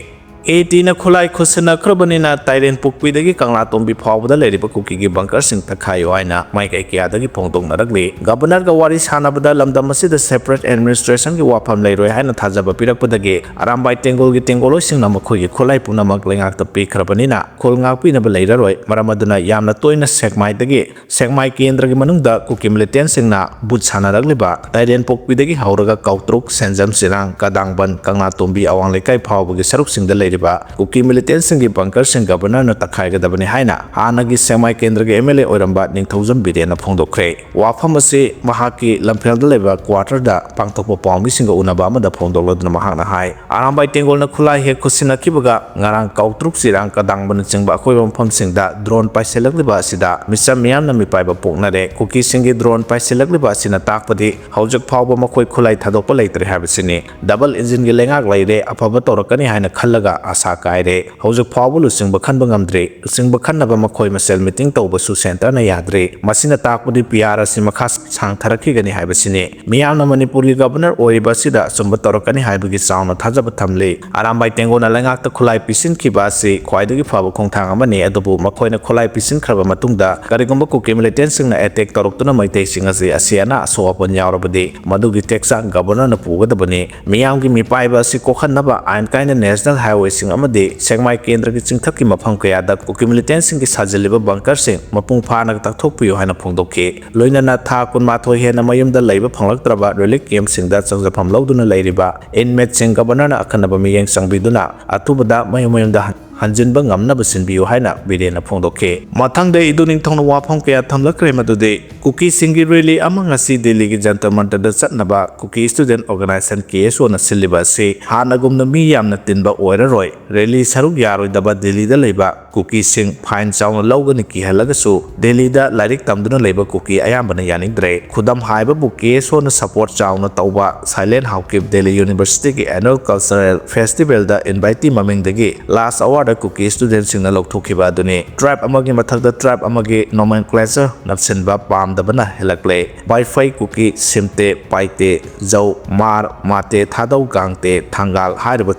ꯑꯦ ꯇꯤꯅ ꯈꯨꯠꯂꯥꯏ ꯈꯨꯠꯁꯤꯟꯅꯈ꯭ꯔꯕꯅꯤꯅ ꯇꯥꯏꯔꯦꯟ ꯄꯣꯛꯄꯤꯗꯒꯤ ꯀꯪꯂꯥꯇꯣꯡꯕꯤ ꯐꯥꯎꯕꯗ ꯂꯩꯔꯤꯕ ꯀꯨꯀꯤꯒꯤ bunker ꯁꯤꯡ ꯇꯛꯈꯥꯏꯌꯨ ꯍꯥꯏꯅ ꯃꯥꯏꯀꯩ ꯀꯌꯥꯗꯒꯤ ꯐꯣꯡꯗꯣꯛꯅꯔꯛꯂꯤ꯫ Governor ꯒ ꯋꯥꯔꯤ ꯁꯥꯟꯅꯕꯗ ꯂꯝꯗꯝ ꯑꯁꯤꯗ separate administration ꯒꯤ ꯋꯥꯐꯝ ꯂꯩꯔꯣꯏ ꯍꯥꯏꯅ ꯊꯥꯖꯕ ꯄꯤꯔꯛꯄꯗꯒꯤ ꯑꯔꯥꯝꯕꯥꯏ ꯇꯦꯡꯒꯣꯜꯒꯤ ꯇꯦꯡꯒꯣꯜꯂꯣꯏꯁꯤꯡꯅ ꯃꯈꯣꯏꯒꯤ ꯈꯨꯠꯂꯥꯏ ꯄꯨꯝꯅꯃꯛ ꯂꯩꯉꯥꯛꯇ ꯄꯤꯈ꯭ꯔꯕꯅꯤꯅ ꯈꯨꯜ ꯉꯥꯛꯄꯤꯅꯕ ꯂꯩꯔꯔꯣꯏ꯫ ꯃꯔꯝ ꯑꯗꯨꯅ ꯌꯥꯝꯅ ꯇꯣꯏꯅ ꯁꯦꯛꯃꯥꯏꯗꯒꯤ ꯁꯦꯛꯃꯥꯏ ꯀꯦꯟꯗ꯭ꯔꯒꯤ ꯃꯅꯨꯡꯗ ꯀꯨꯀꯤ militant ꯁꯤꯡꯅ ꯕꯨꯠ ꯁꯥꯟꯅꯔꯛꯂꯤꯕ ꯇꯥꯏꯔꯦꯟ ꯄꯣꯛꯄꯤꯗꯒꯤ ꯍꯧꯔꯒ ꯀꯧꯇ꯭ꯔꯨꯛ, ꯁꯦꯟꯖꯝ, ꯆꯤꯔꯥꯡ, ꯀꯗꯥꯡꯕꯟ, ꯀꯪꯂꯥꯇꯣꯝꯕꯤ, ꯑꯋꯥꯡ ꯂꯩꯀꯥꯏ ꯐꯥꯎꯕꯒꯤ ꯁꯔꯨꯛꯁꯤꯡꯗ ꯂꯩꯔꯤꯕ ꯀꯨꯀꯤ militant ꯁꯤꯡꯒꯤ bunker ꯁꯤꯡ Governor ꯅ ꯇꯛꯈꯥꯏꯒꯗꯕꯅꯤ ꯍꯥꯏꯅ ꯍꯥꯟꯅꯒꯤ ꯁꯦꯛꯃꯥꯏ ꯀꯦꯟꯗ꯭ꯔꯒꯤ M L A ꯑꯣꯏꯔꯝꯕ ꯅꯤꯡꯊꯧꯖꯝ ꯕꯤꯔꯦꯟꯅ ꯐꯣꯡꯗꯣꯛꯈ꯭ꯔꯦ꯫ ꯋꯥꯐꯝ ꯑꯁꯤ ꯃꯍꯥꯛꯀꯤ ꯂꯝꯐꯦꯜꯗ ꯂꯩꯕ quarter ꯗ ꯄꯥꯡꯊꯣꯛꯄ ꯄꯥꯎꯃꯤꯁꯤꯡꯒ ꯎꯅꯕ ꯑꯃꯗ ꯐꯣꯡꯗꯣꯛꯂꯗꯨꯅ ꯃꯍꯥꯛꯅ ꯍꯥꯏ, ꯑꯔꯥꯝꯕꯥꯏ ꯇꯦꯡꯒꯣꯜꯅ ꯈꯨꯠꯂꯥꯏ ꯍꯦꯛ ꯈꯨꯠꯁꯤꯟꯅꯈꯤꯕꯒ ꯉꯔꯥꯡ ꯀꯧꯇ꯭ꯔꯨꯛ, ꯆꯤꯔꯥꯡ, ꯀꯗꯥꯡꯕꯅꯆꯤꯡꯕ ꯑꯀꯣꯏꯕ ꯃꯐꯝꯁꯤꯡꯗ drone ꯄꯥꯏꯁꯤꯜꯂꯛꯂꯤꯕ ꯑꯁꯤꯗ ꯃꯤꯆꯝ ꯃꯤꯌꯥꯝꯅ ꯃꯤꯄꯥꯏꯕ ꯄꯣꯛꯅꯔꯦ꯫ ꯀꯨꯀꯤꯁꯤꯡꯒꯤ drone ꯄꯥꯏꯁꯤꯜꯂꯛꯂꯤꯕ ꯑꯁꯤꯅ ꯇꯥꯛꯄꯗꯤ ꯍꯧꯖꯤꯛ ꯐꯥꯎꯕ ꯃꯈꯣꯏ ꯈꯨꯠꯂꯥꯏ ꯊꯥꯗꯣꯛꯄ ꯂꯩꯇ꯭ꯔꯦ ꯍꯥꯏꯕꯁꯤꯅꯤ꯫ Double engine ꯒꯤ ꯂꯩꯉꯥꯛ ꯂꯩꯔꯦ, ꯑꯐꯕ ꯇꯧꯔꯛꯀꯅꯤ ꯍꯥꯏꯅ ꯈꯜꯂꯒ ꯑꯁꯥ ꯀꯥꯏꯔꯦ꯫ ꯍꯧꯖꯤꯛ ꯐꯥꯎꯕ ꯂꯨꯆꯤꯡꯕ ꯈꯟꯕ ꯉꯝꯗ꯭ꯔꯤ꯫ ꯂꯨꯆꯤꯡꯕ ꯈꯟꯅꯕ ꯃꯈꯣꯏ ꯃꯁꯦꯜ ꯃꯤꯇꯤꯡ ꯇꯧꯕꯁꯨ ꯁꯦꯟꯇꯔꯅ ꯌꯥꯗ꯭ꯔꯤ꯫ ꯃꯁꯤꯅ ꯇꯥꯛꯄꯗꯤ ꯄꯤ ꯑꯥꯔ ꯑꯁꯤ ꯃꯈꯥ ꯁꯥꯡꯊꯔꯛꯈꯤꯒꯅꯤ ꯍꯥꯏꯕꯁꯤꯅꯤ꯫ ꯃꯤꯌꯥꯝꯅ ꯃꯅꯤꯄꯨꯔꯒꯤ ꯒꯕꯔꯅꯔ ꯑꯣꯏꯔꯤꯕ ꯑꯁꯤꯗ ꯑꯆꯨꯝꯕ ꯇꯧꯔꯛꯀꯅꯤ ꯍꯥꯏꯕꯒꯤ ꯆꯥꯎꯅ ꯊꯥꯖꯕ ꯊꯝꯂꯤ꯫ ꯑꯔꯥꯝꯕꯥꯏ ꯇꯦꯡꯒꯣꯅ ꯂꯩꯉꯥꯛꯇ ꯈꯨꯠꯂꯥꯏ ꯄꯤꯁꯤꯟꯈꯤꯕ ꯑꯁꯤ ꯈ꯭ꯋꯥꯏꯗꯒꯤ ꯐꯕ ꯈꯣꯡꯊꯥꯡ ꯑꯃꯅꯤ, ꯑꯗꯨꯕꯨ ꯃꯈꯣꯏꯅ ꯈꯨꯠꯂꯥꯏ ꯄꯤꯁꯤꯟꯈ꯭ꯔꯕ ꯃꯇꯨꯡꯗ ꯀꯔꯤꯒꯨꯝꯕ ꯀꯨꯀꯤ ꯃꯤꯂꯤꯇꯦꯟꯁꯤꯡꯅ ꯑꯦꯇꯦꯛ ꯇꯧꯔꯛꯇꯨꯅ ꯃꯩꯇꯩꯁꯤꯡ ꯑꯁꯤ ꯑꯁꯤ ꯑꯅꯥ ꯑꯁꯣꯛ ꯑꯄꯟ ꯌꯥꯎꯔꯕꯗꯤ ꯃꯗꯨꯒꯤ ꯆꯦꯛꯆꯥꯡ ꯒꯕꯔꯅꯔꯅ ꯄꯨꯒꯗꯕꯅꯤ꯫ ꯃꯤꯌꯥꯝꯒꯤ ꯃꯤꯄꯥꯏꯕ ꯑꯁꯤ ꯀꯣꯛꯍꯟꯅꯕ ꯑꯥꯏꯟ ꯀꯥꯏꯅ ꯅꯦꯁꯅꯦꯜ ꯍꯥꯏꯋꯦꯁꯤꯡ ꯑꯃꯗꯤ ꯁꯦꯛꯃꯥꯏ ꯀꯦꯟꯗ꯭ꯔꯒꯤ ꯆꯤꯡꯊꯛꯀꯤ ꯃꯐꯝ ꯀꯌꯥꯗ ꯀꯨꯀꯤ ꯃꯤꯂꯤꯇꯦꯟꯁꯤꯡꯒꯤ ꯁꯥꯖꯤꯜꯂꯤꯕ ꯕꯪꯀꯔꯁꯤꯡ ꯃꯄꯨꯡ ꯐꯥꯅ ꯇꯥꯛꯊꯣꯛꯄꯤꯌꯨ ꯍꯥꯏꯅ ꯐꯣꯡꯗꯣꯛꯈꯤ꯫ ꯂꯣꯏꯅꯅ ꯊꯥ ꯀꯨꯟꯃꯥꯊꯣꯏ ꯍꯦꯟꯅ ꯃꯌꯨꯝꯗ ꯂꯩꯕ ꯐꯪꯂꯛꯇ꯭ꯔꯕ ꯔꯤꯂꯤꯐ ꯀꯦꯝꯞꯁꯤꯡꯗ ꯆꯪꯖꯐꯝ ꯂꯧꯗꯨꯅ ꯂꯩꯔꯤꯕ ꯏꯟꯃꯦꯠꯁꯤꯡ ꯒꯕꯔꯅꯔꯅ ꯑꯈꯟꯅꯕ ꯃꯤꯠꯌꯦꯡ ꯆꯪꯕꯤꯗꯨꯅ ꯑꯊꯨꯕꯗ ꯃꯌꯨꯝ ꯃꯌꯨꯝꯗ ꯍꯟ-, ꯍꯟꯖꯤꯟꯕ ꯉꯝꯅꯕ ꯁꯤꯟꯕꯤꯌꯨ ꯍꯥꯏꯅ ꯕꯤꯔꯦꯟꯅ ꯐꯣꯡꯗꯣꯛꯈꯤ꯫ ꯃꯊꯪꯗ ꯏꯗꯨ ꯅꯤꯡꯊꯧꯅ ꯋꯥꯐꯝ ꯀꯌꯥ ꯊꯝꯂꯛꯈ꯭ꯔꯦ, ꯃꯗꯨꯗꯤ ꯀꯨꯀꯤꯁꯤꯡꯒꯤ ꯔꯦꯂꯤ ꯑꯃ ꯉꯁꯤ ꯗꯤꯜꯂꯤꯒꯤ ꯖꯟꯇꯔ ꯃꯟꯇꯔꯗ ꯆꯠꯅꯕ ꯀꯨꯀꯤ ꯁ꯭ꯇꯨꯗꯦꯟꯠ ꯑꯣꯔꯒꯅꯥꯏꯖꯦꯁꯟ ꯀꯦ ꯑꯦꯁ ꯑꯣꯅ ꯁꯤꯜꯂꯤꯕ ꯑꯁꯤ ꯍꯥꯟꯅꯒꯨꯝꯅ ꯃꯤ ꯌꯥꯝꯅ ꯇꯤꯟꯕ ꯑꯣꯏꯔꯔꯣꯏ꯫ ꯔꯦꯂꯤ ꯁꯔꯨꯛ ꯌꯥꯔꯣꯏꯗꯕ ꯗꯤꯜꯂꯤꯗ ꯂꯩꯕ ꯀꯨꯀꯤꯁꯤꯡ ꯐꯥꯏꯟ ꯆꯥꯎꯅ ꯂꯧꯒꯅꯤ ꯀꯤꯍꯜꯂꯒꯁꯨ ꯗꯤꯜꯂꯤꯗ ꯂꯥꯏꯔꯤꯛ ꯇꯝꯗꯨꯅ ꯂꯩꯕ ꯀꯨꯀꯤ ꯑꯌꯥꯝꯕꯅ ꯌꯥꯅꯤꯡꯗ꯭ꯔꯦ꯫ ꯈꯨꯗꯝ ꯍꯥꯏꯕꯕꯨ ꯀꯦ ꯑꯦꯁ ꯑꯣꯅ ꯁꯄꯣꯔꯠ ꯆꯥꯎꯅ ꯇꯧꯕ ꯁꯥꯏꯂꯦꯟ ꯍꯥꯎꯀꯤꯞ ꯗꯤꯜꯂꯤ ꯌꯨꯅꯤꯚꯔꯁꯤꯇꯤꯒꯤ ꯑꯦꯅꯨꯑꯦꯜ ꯀꯜꯆꯔꯦꯜ ꯐꯦꯁꯇꯤꯚꯦꯜꯗ ꯏꯟꯚꯥꯏꯇꯤ ꯃꯃꯤꯡꯗꯒꯤ ꯂꯥꯁ ꯑꯋꯥꯔꯗ ꯀꯨꯀꯤ ꯁ꯭ꯇꯨꯗꯦꯟꯠꯁꯤꯡꯅ ꯂꯧꯊꯣꯛꯈꯤꯕ ꯑꯗꯨꯅꯤ꯫ ꯇ꯭ꯔꯥꯏꯕ ꯑꯃꯒꯤ ꯃꯊꯛꯇ ꯇ꯭ꯔꯥꯏꯕ ꯑꯃꯒꯤ ꯅꯣꯃꯦꯟꯀ꯭ꯂꯦꯆꯔ ꯅꯞꯁꯤꯟꯕ ꯄꯥꯝꯗꯕꯅ ꯍꯦꯜꯂꯛꯂꯦ꯫ ꯕꯥꯏꯐꯩ, ꯀꯨꯀꯤ, ꯁꯤꯝꯇꯦ, ꯄꯥꯏꯇꯦ, ꯖꯧ, ꯃꯥꯔ, ꯃꯥꯇꯦ, ꯊꯥꯗꯧ, ꯒꯥꯡꯇꯦ, ꯊꯪꯒꯥꯜ ꯍꯥꯏꯔꯤꯕ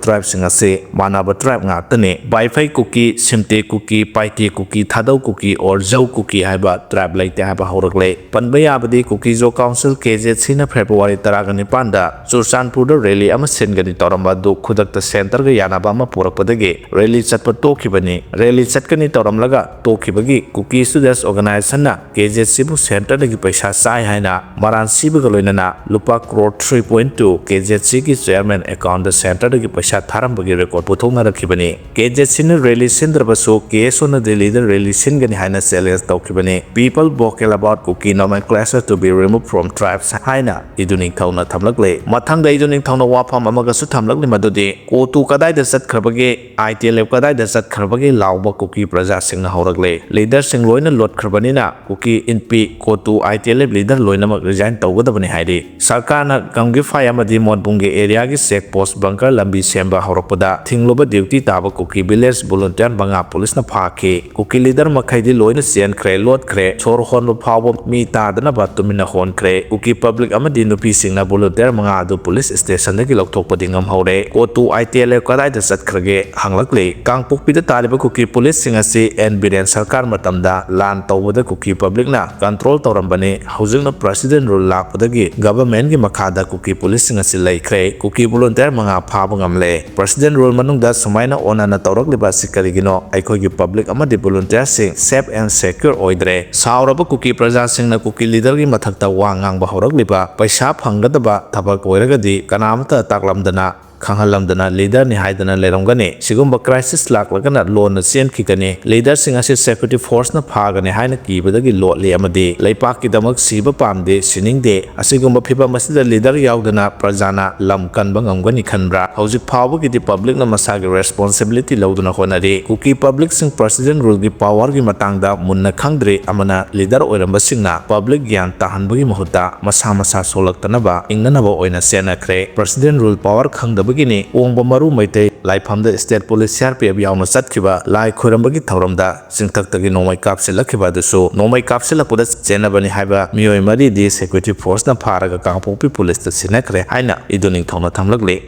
ꯇ꯭ꯔꯥꯏꯕꯁꯤꯡ ꯑꯁꯤ ꯃꯥꯟꯅꯕ ꯇ꯭ꯔꯥꯏꯕ ꯉꯥꯛꯇꯅꯤ꯫ ꯕꯥꯏꯐꯩ ꯀꯨꯀꯤ, ꯁꯤꯝꯇꯦ ꯀꯨꯀꯤ, ꯄꯥꯏꯇꯦ ꯀꯨꯀꯤ, ꯊꯥꯗꯧ ꯀꯨꯀꯤ or ꯖꯧ ꯀꯨꯀꯤ ꯍꯥꯏꯕ ꯇ꯭ꯔꯥꯏꯕ ꯂꯩꯇꯦ ꯍꯥꯏꯕ ꯍꯧꯔꯛꯂꯦ꯫ ꯄꯟꯕ ꯌꯥꯕꯗꯤ ꯀꯨꯀꯤꯖꯣ ꯀꯥꯎꯟꯁꯤꯜ, ꯀꯦ ꯖꯦꯠ ꯁꯤꯅ ꯐꯦꯕ꯭ꯔꯨꯋꯥꯔꯤ ꯇꯔꯥꯒ ꯅꯤꯄꯥꯟꯗ ꯆꯨꯔꯆꯥꯟꯄꯨꯔꯗ ꯔꯦꯂꯤ ꯑꯃ ꯁꯤꯟꯒꯅꯤ ꯇꯧꯔꯝꯕ ꯑꯗꯨ ꯈꯨꯗꯛꯇ ꯁꯦꯟꯇꯔꯒ ꯌꯥꯅꯕ ꯑꯃ ꯄꯨꯔꯛꯄꯗꯒꯤ ꯔꯦꯂꯤ ꯆꯠꯄ ꯇꯣꯛꯈꯤꯕꯅꯤ꯫ ꯔꯦꯂꯤ ꯆꯠꯀꯅꯤ ꯇꯧꯔꯝꯂꯒ ꯇꯣꯛꯈꯤꯕꯒꯤ ꯀꯨꯀꯤ ꯁ꯭ꯇꯨꯗꯦꯟꯠꯁ ꯑꯣꯔꯒꯅꯥꯏꯖꯦꯁꯟꯅ ꯀꯦ ꯖꯦꯠ ꯁꯤꯕꯨ ꯁꯦꯟꯇꯔꯗꯒꯤ ꯄꯩꯁꯥ ꯆꯥꯏ ꯍꯥꯏꯅ ꯃꯔꯥꯟ ꯁꯤꯕꯒ ꯂꯣꯏꯅꯅ ꯂꯨꯄꯥ ꯀ꯭ꯔꯣꯔ ꯊ꯭ꯔꯤ ꯄꯣꯏꯟꯠ ꯇꯨ ꯀꯦ ꯖꯦꯠ ꯁꯤꯒꯤ ꯆꯦꯌꯔꯃꯦꯟ ꯑꯦꯀꯥꯎꯟꯗ ꯁꯦꯟꯇꯔꯗꯒꯤ ꯄꯩꯁꯥ ꯊꯥꯔꯝꯕꯒꯤ ꯔꯦꯀꯣꯔꯗ ꯄꯨꯊꯣꯛꯅꯔꯛꯈꯤꯕꯅꯤ꯫ ꯀꯦ ꯖꯦꯠ ꯁꯤꯅ ꯔꯦꯂꯤ ꯁꯤꯟꯗ꯭ꯔꯕꯁꯨ ꯀꯦ ꯑꯦꯁ ꯑꯣꯅ ꯗꯤꯜꯂꯤꯗ ꯔꯦꯂꯤ ꯁꯤꯟꯒꯅꯤ ꯍꯥꯏꯅ ꯆꯦꯂꯦꯟꯖ ꯇꯧꯈꯤꯕꯅꯤ꯫ People vocal about Kuki nomenclature to be removed from tribes ꯍꯥꯏꯅ ꯏꯗꯨ ꯅꯤꯡꯊꯧꯅ ꯊꯝꯂꯛꯂꯦ꯫ ꯃꯊꯪꯗ ꯏꯗꯨ ꯅꯤꯡꯊꯧꯅ ꯋꯥꯐꯝ ꯑꯃꯒꯁꯨ ꯊꯝꯂꯛꯂꯤ, ꯃꯗꯨꯗꯤ ꯀꯣꯇꯨ ꯀꯗꯥꯏꯗ ꯆꯠꯈ꯭ꯔꯕꯒꯦ? ꯑꯥꯏ ꯇꯤ ꯑꯦꯜ ꯑꯦꯐ ꯀꯗꯥꯏ ꯀꯗꯥꯏꯗ ꯆꯠꯈ꯭ꯔꯕꯒꯦ ꯂꯥꯎꯕ ꯀꯨꯀꯤ ꯄ꯭ꯔꯖꯥꯁꯤꯡꯅ ꯍꯧꯔꯛꯂꯦ꯫ ꯂꯤꯗꯔꯁꯤꯡ ꯂꯣꯏꯅ ꯂꯣꯠꯈ꯭ꯔꯕꯅꯤꯅ ꯀꯨꯀꯤ ꯏꯟꯄꯤ ꯀꯣꯇꯨ ꯑꯥꯏ ꯇꯤ ꯑꯦꯜ ꯑꯦꯐ ꯂꯤꯗꯔ ꯂꯣꯏꯅꯃꯛ ꯔꯤꯖꯥꯏꯟ ꯇꯧꯒꯗꯕꯅꯤ ꯍꯥꯏꯔꯤ꯫ ꯁꯔꯀꯥꯔꯅ ꯒꯝꯒꯤꯐꯥꯏ ꯑꯃꯗꯤ ꯃꯣꯠꯕꯨꯡꯒꯤ ꯑꯦꯔꯤꯌꯥꯒꯤ ꯆꯦꯛ ꯄꯣꯁ ꯕꯪꯀꯔ ꯂꯝꯕꯤ ꯁꯦꯝꯕ ꯍꯧꯔꯛꯄꯗ ꯊꯤꯡꯂꯨꯕ ꯗ꯭ꯌꯨꯇꯤ ꯇꯥꯕ ꯀꯨꯀꯤ ꯚꯤꯂꯦꯖ ꯚꯣꯂꯨꯟꯇꯤꯌꯔ ꯃꯉꯥ ꯄꯨꯂꯤꯁꯅ ꯐꯥꯈꯤ꯫ ꯀꯨꯀꯤ ꯂꯤꯗꯔ ꯃꯈꯩꯗꯤ ꯂꯣꯏꯅ ꯆꯦꯟꯈ꯭ꯔꯦ, ꯂꯣꯠꯈ꯭ꯔꯦ, ꯁꯣꯔ ꯍꯣꯟꯕ ꯐꯥꯎꯕ ꯃꯤ ꯇꯥꯗꯅꯕ ꯇꯨꯃꯤꯟꯅ ꯍꯣꯟꯈ꯭ꯔꯦ꯫ ꯀꯨꯀꯤ ꯄꯕ꯭ꯂꯤꯛ ꯑꯃꯗꯤ ꯅꯨꯄꯤꯁꯤꯡꯅ ꯚꯣꯂꯨꯟꯇꯤꯌꯔ ꯃꯉꯥ ꯑꯗꯨ ꯄꯨꯂꯤꯁ ꯁ꯭ꯇꯦꯁꯟꯗꯒꯤ ꯂꯧꯊꯣꯛꯄꯗꯤ ꯉꯝꯍꯧꯔꯦ꯫ ꯀꯣꯇꯨ ꯑꯥꯏ ꯇꯤ ꯑꯦꯜ ꯑꯦꯐ ꯀꯗꯥꯏꯗ ꯆꯠꯈ꯭ꯔꯒꯦ ꯍꯪꯂꯛꯂꯤ꯫ ꯀꯥꯡꯄꯣꯛꯄꯤꯗ ꯇꯥꯔꯤꯕ ꯀꯨꯀꯤ ꯄꯨꯂꯤꯁꯁꯤꯡ ꯑꯁꯤ ꯑꯦꯟ ꯕꯤꯔꯦꯟ ꯁꯔꯀꯥꯔ ꯃꯇꯝꯗ ꯂꯥꯟ ꯇꯧꯕꯗ ꯀꯨꯀꯤ ꯄꯕ꯭ꯂꯤꯛꯅ ꯀꯟꯇ꯭ꯔꯣꯜ ꯇꯧꯔꯝꯕꯅꯤ꯫ ꯍꯧꯖꯤꯛꯅ ꯄ꯭ꯔꯁꯤꯗꯦꯟ ꯔꯨꯜ ꯂꯥꯛꯄꯗꯒꯤ ꯒꯚꯔꯟꯃꯦꯟꯠꯀꯤ ꯃꯈꯥꯗ ꯀꯨꯀꯤ ꯄꯨꯂꯤꯁꯁꯤꯡ ꯑꯁꯤ ꯂꯩꯈ꯭ꯔꯦ꯫ ꯀꯨꯀꯤ ꯚꯣꯂꯨꯟꯇꯤꯌꯔ ꯃꯉꯥ ꯐꯥꯕ ꯉꯝꯂꯦ꯫ ꯄ꯭ꯔꯁꯤꯗꯦꯟ ꯔꯨꯜ ꯃꯅꯨꯡꯗ ꯁꯨꯃꯥꯏꯅ ꯑꯣꯟꯅꯅ ꯇꯧꯔꯛꯂꯤꯕ ꯑꯁꯤ ꯀꯔꯤꯒꯤꯅꯣ? ꯑꯩꯈꯣꯏꯒꯤ ꯄꯕ꯭ꯂꯤꯛ ꯑꯃꯗꯤ ꯚꯣꯂꯨꯟꯇꯤꯌꯔꯁꯤꯡ ꯁꯦꯐ ꯑꯦꯟ ꯁꯦꯀ꯭ꯌꯨꯔ ꯑꯣꯏꯗ꯭ꯔꯦ꯫ ꯁꯥꯎꯔꯕ ꯀꯨꯀꯤ ꯄ꯭ꯔꯖꯥꯁꯤꯡꯅ ꯀꯨꯀꯤ ꯂꯤꯗꯔꯒꯤ ꯃꯊꯛꯇ ꯋꯥ ꯉꯥꯡꯕ ꯍꯧꯔꯛꯂꯤꯕ꯫ ꯄꯩꯁꯥ ꯐꯪꯒꯗꯕ ꯊꯕꯛ ꯑꯣꯏꯔꯒꯗꯤ ꯀꯅꯥꯃꯠꯇ ꯇꯥꯛꯂꯝꯗꯅ, ꯈꯪꯍꯜꯂꯝꯗꯅ ꯂꯤꯗꯔꯅꯤ ꯍꯥꯏꯗꯅ ꯂꯩꯔꯝꯒꯅꯤ꯫ ꯁꯤꯒꯨꯝꯕ ꯀ꯭ꯔꯥꯏꯁꯤꯁ ꯂꯥꯛꯂꯒꯅ ꯂꯣꯟꯅ ꯆꯦꯟꯈꯤꯒꯅꯤ꯫ ꯂꯤꯗꯔꯁꯤꯡ ꯑꯁꯤ ꯁꯦꯀ꯭ꯌꯨꯔꯤꯇꯤ ꯐꯣꯔꯁꯅ ꯐꯥꯒꯅꯤ ꯍꯥꯏꯅ ꯀꯤꯕꯗꯒꯤ ꯂꯣꯠꯂꯤ ꯑꯃꯗꯤ ꯂꯩꯄꯥꯛꯀꯤꯗꯃꯛ ꯁꯤꯕ ꯄꯥꯝꯗꯦ, ꯁꯤꯅꯤꯡꯗꯦ꯫ ꯑꯁꯤꯒꯨꯝꯕ ꯐꯤꯚꯝ ꯑꯁꯤꯗ ꯂꯤꯗꯔ ꯌꯥꯎꯗꯅ ꯄ꯭ꯔꯖꯥꯅ ꯂꯝ ꯀꯟꯕ ꯉꯝꯒꯅꯤ ꯈꯟꯕ꯭ꯔꯥ? ꯍꯧꯖꯤꯛ ꯐꯥꯎꯕꯒꯤꯗꯤ ꯄꯕ꯭ꯂꯤꯛꯅ ꯃꯁꯥꯒꯤ ꯔꯦꯁꯄꯣꯟꯁꯤꯕꯤꯂꯤꯇꯤ ꯂꯧꯗꯨꯅ ꯍꯣꯠꯅꯔꯤ꯫ ꯀꯨꯀꯤ ꯄꯕ꯭ꯂꯤꯛꯁꯤꯡ ꯄ꯭ꯔꯁꯤꯗꯦꯟ ꯔꯨꯜꯒꯤ ꯄꯋꯥꯔꯒꯤ ꯃꯇꯥꯡꯗ ꯃꯨꯟꯅ ꯈꯪꯗ꯭ꯔꯤ꯫ ꯑꯃꯅ ꯂꯤꯗꯔ ꯑꯣꯏꯔꯝꯕꯁꯤꯡꯅ ꯄꯕ꯭ꯂꯤꯛ ꯒ꯭ꯌꯥꯟ ꯇꯥꯍꯟꯕꯒꯤ ꯃꯍꯨꯠꯇ ꯃꯁꯥ ꯃꯁꯥ ꯁꯣꯛꯂꯛꯇꯅꯕ ꯏꯪꯅꯅꯕ ꯑꯣꯏꯅ ꯆꯦꯟꯅꯈ꯭ꯔꯦ꯫ ꯄ꯭ꯔꯁꯤꯗꯦꯟ ꯔꯨꯜ ꯄꯋꯥꯔ ꯈꯪꯗꯕꯒꯤꯅꯤ꯫ ꯑꯣꯡꯕ ꯃꯔꯨ ꯃꯩꯇꯩ ꯂꯥꯏꯐꯝꯗ state police C R P F ꯌꯥꯎꯅ ꯆꯠꯈꯤꯕ ꯂꯥꯏ ꯈꯣꯏꯔꯝꯕꯒꯤ ꯊꯧꯔꯝꯗ ꯆꯤꯡꯊꯛꯇꯒꯤ ꯅꯣꯡꯃꯩ ꯀꯥꯞꯁꯤꯜꯂꯛꯈꯤꯕ ꯑꯗꯨꯁꯨ ꯅꯣꯡꯃꯩ ꯀꯥꯞꯁꯤꯜꯂꯛꯄꯗ ꯆꯦꯟꯅꯕꯅꯤ ꯍꯥꯏꯕ ꯃꯤꯑꯣꯏ ꯃꯔꯤꯗꯤ ꯁꯦꯀ꯭ꯌꯨꯔꯤꯇꯤ ꯐꯣꯔꯁꯅ ꯐꯥꯔꯒ ꯀꯥꯡꯄꯣꯛꯄꯤ ꯄꯨꯂꯤꯁꯇ ꯁꯤꯟꯅꯈ꯭ꯔꯦ ꯍꯥꯏꯅ ꯏꯗꯨ ꯅꯤꯡꯊꯧꯅ ꯊꯝꯂꯛꯂꯤ꯫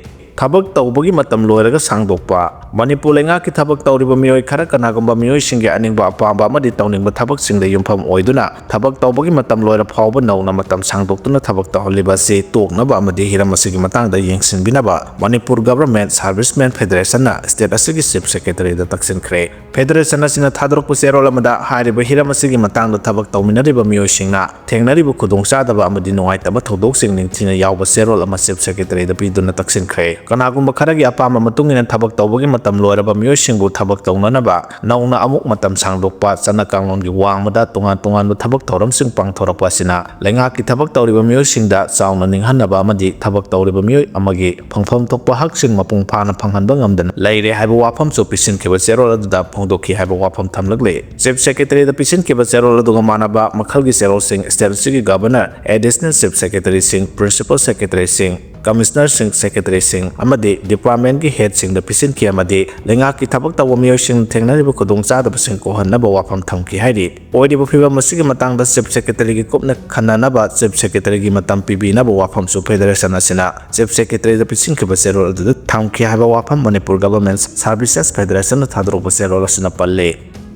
ꯊꯕꯛ ꯇꯧꯕꯒꯤ ꯃꯇꯝ ꯂꯣꯏꯔꯒ ꯁꯥꯡꯗꯣꯛꯄ꯫ ꯃꯅꯤꯄꯨꯔ ꯂꯩꯉꯥꯛꯀꯤ ꯊꯕꯛ ꯇꯧꯔꯤꯕ ꯃꯤꯑꯣꯏ ꯈꯔ ꯀꯅꯥꯒꯨꯝꯕ ꯃꯤꯑꯣꯏꯁꯤꯡꯒꯤ ꯑꯅꯤꯡꯕ ꯑꯄꯥꯝꯕ ꯑꯃꯗꯤ ꯇꯧꯅꯤꯡꯕ ꯊꯕꯛꯁꯤꯡꯗ ꯌꯨꯝꯐꯝ ꯑꯣꯏꯗꯨꯅ ꯊꯕꯛ ꯇꯧꯕꯒꯤ ꯃꯇꯝ ꯂꯣꯏꯔ ꯐꯥꯎꯕ ꯅꯧꯅ ꯃꯇꯝ ꯁꯥꯡꯗꯣꯛꯇꯨꯅ ꯊꯕꯛ ꯇꯧꯍꯜꯂꯤꯕ ꯑꯁꯤ ꯇꯣꯛꯅꯕ ꯑꯃꯗꯤ ꯍꯤꯔꯝ ꯑꯁꯤꯒꯤ ꯃꯇꯥꯡꯗ ꯌꯦꯡꯁꯤꯟꯕꯤꯅꯕ ꯃꯅꯤꯄꯨꯔ ꯒꯚꯔꯟꯃꯦꯟꯠ ꯁꯥꯔꯚꯤꯁꯃꯦꯟ ꯐꯦꯗꯔꯦꯁꯟꯅ ꯁ꯭ꯇꯦꯠ ꯑꯁꯤꯒꯤ ꯆꯤꯐ ꯁꯦꯀ꯭ꯔꯦꯇꯔꯤꯗ ꯇꯛꯁꯤꯟꯈ꯭ꯔꯦ꯫ ꯐꯦꯗꯔꯦꯁꯟ ꯑꯁꯤꯅ ꯊꯥꯗꯣꯔꯛꯄ ꯆꯦꯔꯣꯜ ꯑꯃꯗ ꯍꯥꯏꯔꯤꯕ ꯍꯤꯔꯝ ꯑꯁꯤꯒꯤ ꯃꯇꯥꯡꯗ ꯊꯕꯛ ꯇꯧꯃꯤꯟꯅꯔꯤꯕ ꯃꯤꯑꯣꯏꯁꯤꯡꯅ ꯊꯦꯡꯅꯔꯤꯕ ꯈꯨꯗꯣꯡꯆꯥꯗꯕ ꯑꯃꯗꯤ ꯅꯨꯡꯉꯥꯏꯇꯕ ꯊꯧꯗꯣꯛꯁꯤꯡ ꯅꯤꯡꯊꯤꯅ ꯌꯥꯎꯕ ꯆꯦꯔꯣꯜ ꯑꯃ ꯆꯤꯐ ꯁꯦꯀ꯭ꯔꯦꯇꯔꯤꯗ ꯄꯤꯗꯨꯅ ꯇꯛꯁꯤꯟꯈ꯭ꯔꯦ꯫ ꯀꯅꯥꯒꯨꯝꯕ ꯈꯔꯒꯤ ꯑꯄꯥꯝꯕ ꯃꯇꯨꯡ ꯏꯟꯅ ꯊꯕꯛ ꯇꯧꯕꯒꯤ ꯃꯇꯝ ꯂꯣꯏꯔꯕ ꯃꯤꯑꯣꯏꯁꯤꯡꯕꯨ ꯊꯕꯛ ꯇꯧꯅꯅꯕ ꯅꯧꯅ ꯑꯃꯨꯛ ꯃꯇꯝ ꯁꯥꯡꯗꯣꯛꯄ, ꯆꯠꯅ ꯀꯥꯡꯂꯣꯟꯒꯤ ꯋꯥꯡꯃꯗ ꯇꯣꯉꯥꯟ ꯇꯣꯉꯥꯟꯕ ꯊꯕꯛ ꯊꯧꯔꯝꯁꯤꯡ ꯄꯥꯡꯊꯣꯔꯛꯄ ꯑꯁꯤꯅ ꯂꯩꯉꯥꯛꯀꯤ ꯊꯕꯛ ꯇꯧꯔꯤꯕ ꯃꯤꯑꯣꯏꯁꯤꯡꯗ ꯆꯥꯎꯅ ꯅꯤꯡꯍꯟꯅꯕ ꯑꯃꯗꯤ ꯊꯕꯛ ꯇꯧꯔꯤꯕ ꯃꯤꯑꯣꯏ ꯑꯃꯒꯤ ꯐꯪꯐꯝ ꯊꯣꯛꯄ ꯍꯛꯁꯤꯡ ꯃꯄꯨꯡ ꯐꯥꯅ ꯐꯪꯍꯟꯕ ꯉꯝꯗꯅ ꯂꯩꯔꯦ ꯍꯥꯏꯕ ꯋꯥꯐꯝꯁꯨ ꯄꯤꯁꯤꯟꯈꯤꯕ ꯆꯦꯔꯣꯜ ꯑꯗꯨꯗ ꯐꯣꯡꯗꯣꯛꯈꯤ ꯍꯥꯏꯕ ꯋꯥꯐꯝ ꯊꯝꯂꯛꯂꯤ꯫ Chief Secretary ꯗ ꯄꯤꯁꯤꯟꯈꯤꯕ ꯆꯦꯔꯣꯜ ꯑꯗꯨꯒ ꯃꯥꯟꯅꯕ ꯃꯈꯜꯒꯤ ꯆꯦꯔꯣꯜꯁꯤꯡ state ꯑꯁꯤꯒꯤ Governor, Additional Chief Secretary ꯁꯤꯡ, Principal Secretary ꯁꯤꯡ, Commissioner ꯁꯤꯡ, Secretary ꯁꯤꯡ ꯑꯃꯗꯤ department ꯀꯤ head ꯁꯤꯡꯗ ꯄꯤꯁꯤꯟꯈꯤ ꯑꯃꯗꯤ ꯂꯩꯉꯥꯛꯀꯤ ꯊꯕꯛ ꯇꯧꯕ ꯃꯤꯑꯣꯏꯁꯤꯡꯅ ꯊꯦꯡꯅꯔꯤꯕ ꯈꯨꯗꯣꯡꯆꯥꯗꯕꯁꯤꯡ ꯀꯣꯛꯍꯟꯅꯕ ꯋꯥꯐꯝ ꯊꯝꯈꯤ ꯍꯥꯏꯔꯤ꯫ ꯑꯣꯏꯔꯤꯕ ꯐꯤꯕꯝ ꯑꯁꯤꯒꯤ ꯃꯇꯥꯡꯗ Chief Secretary ꯒꯤ ꯀꯨꯞꯅ ꯈꯟꯅꯅꯕ Chief Secretary ꯒꯤ ꯃꯇꯝ ꯄꯤꯕꯤꯅꯕ ꯋꯥꯐꯝꯁꯨ Federation ꯑꯁꯤꯅ Chief Secretary ꯗ ꯄꯤꯁꯤꯟꯈꯤꯕ ꯆꯦꯔꯣꯜ ꯑꯗꯨꯗ ꯊꯝꯈꯤ ꯍꯥꯏꯕ ꯋꯥꯐꯝ Manipur Government Services Federation ꯅ ꯊꯥꯗꯣꯔꯛꯄ ꯆꯦꯔꯣꯜ ꯑꯁꯤꯅ ꯄꯜꯂꯤ꯫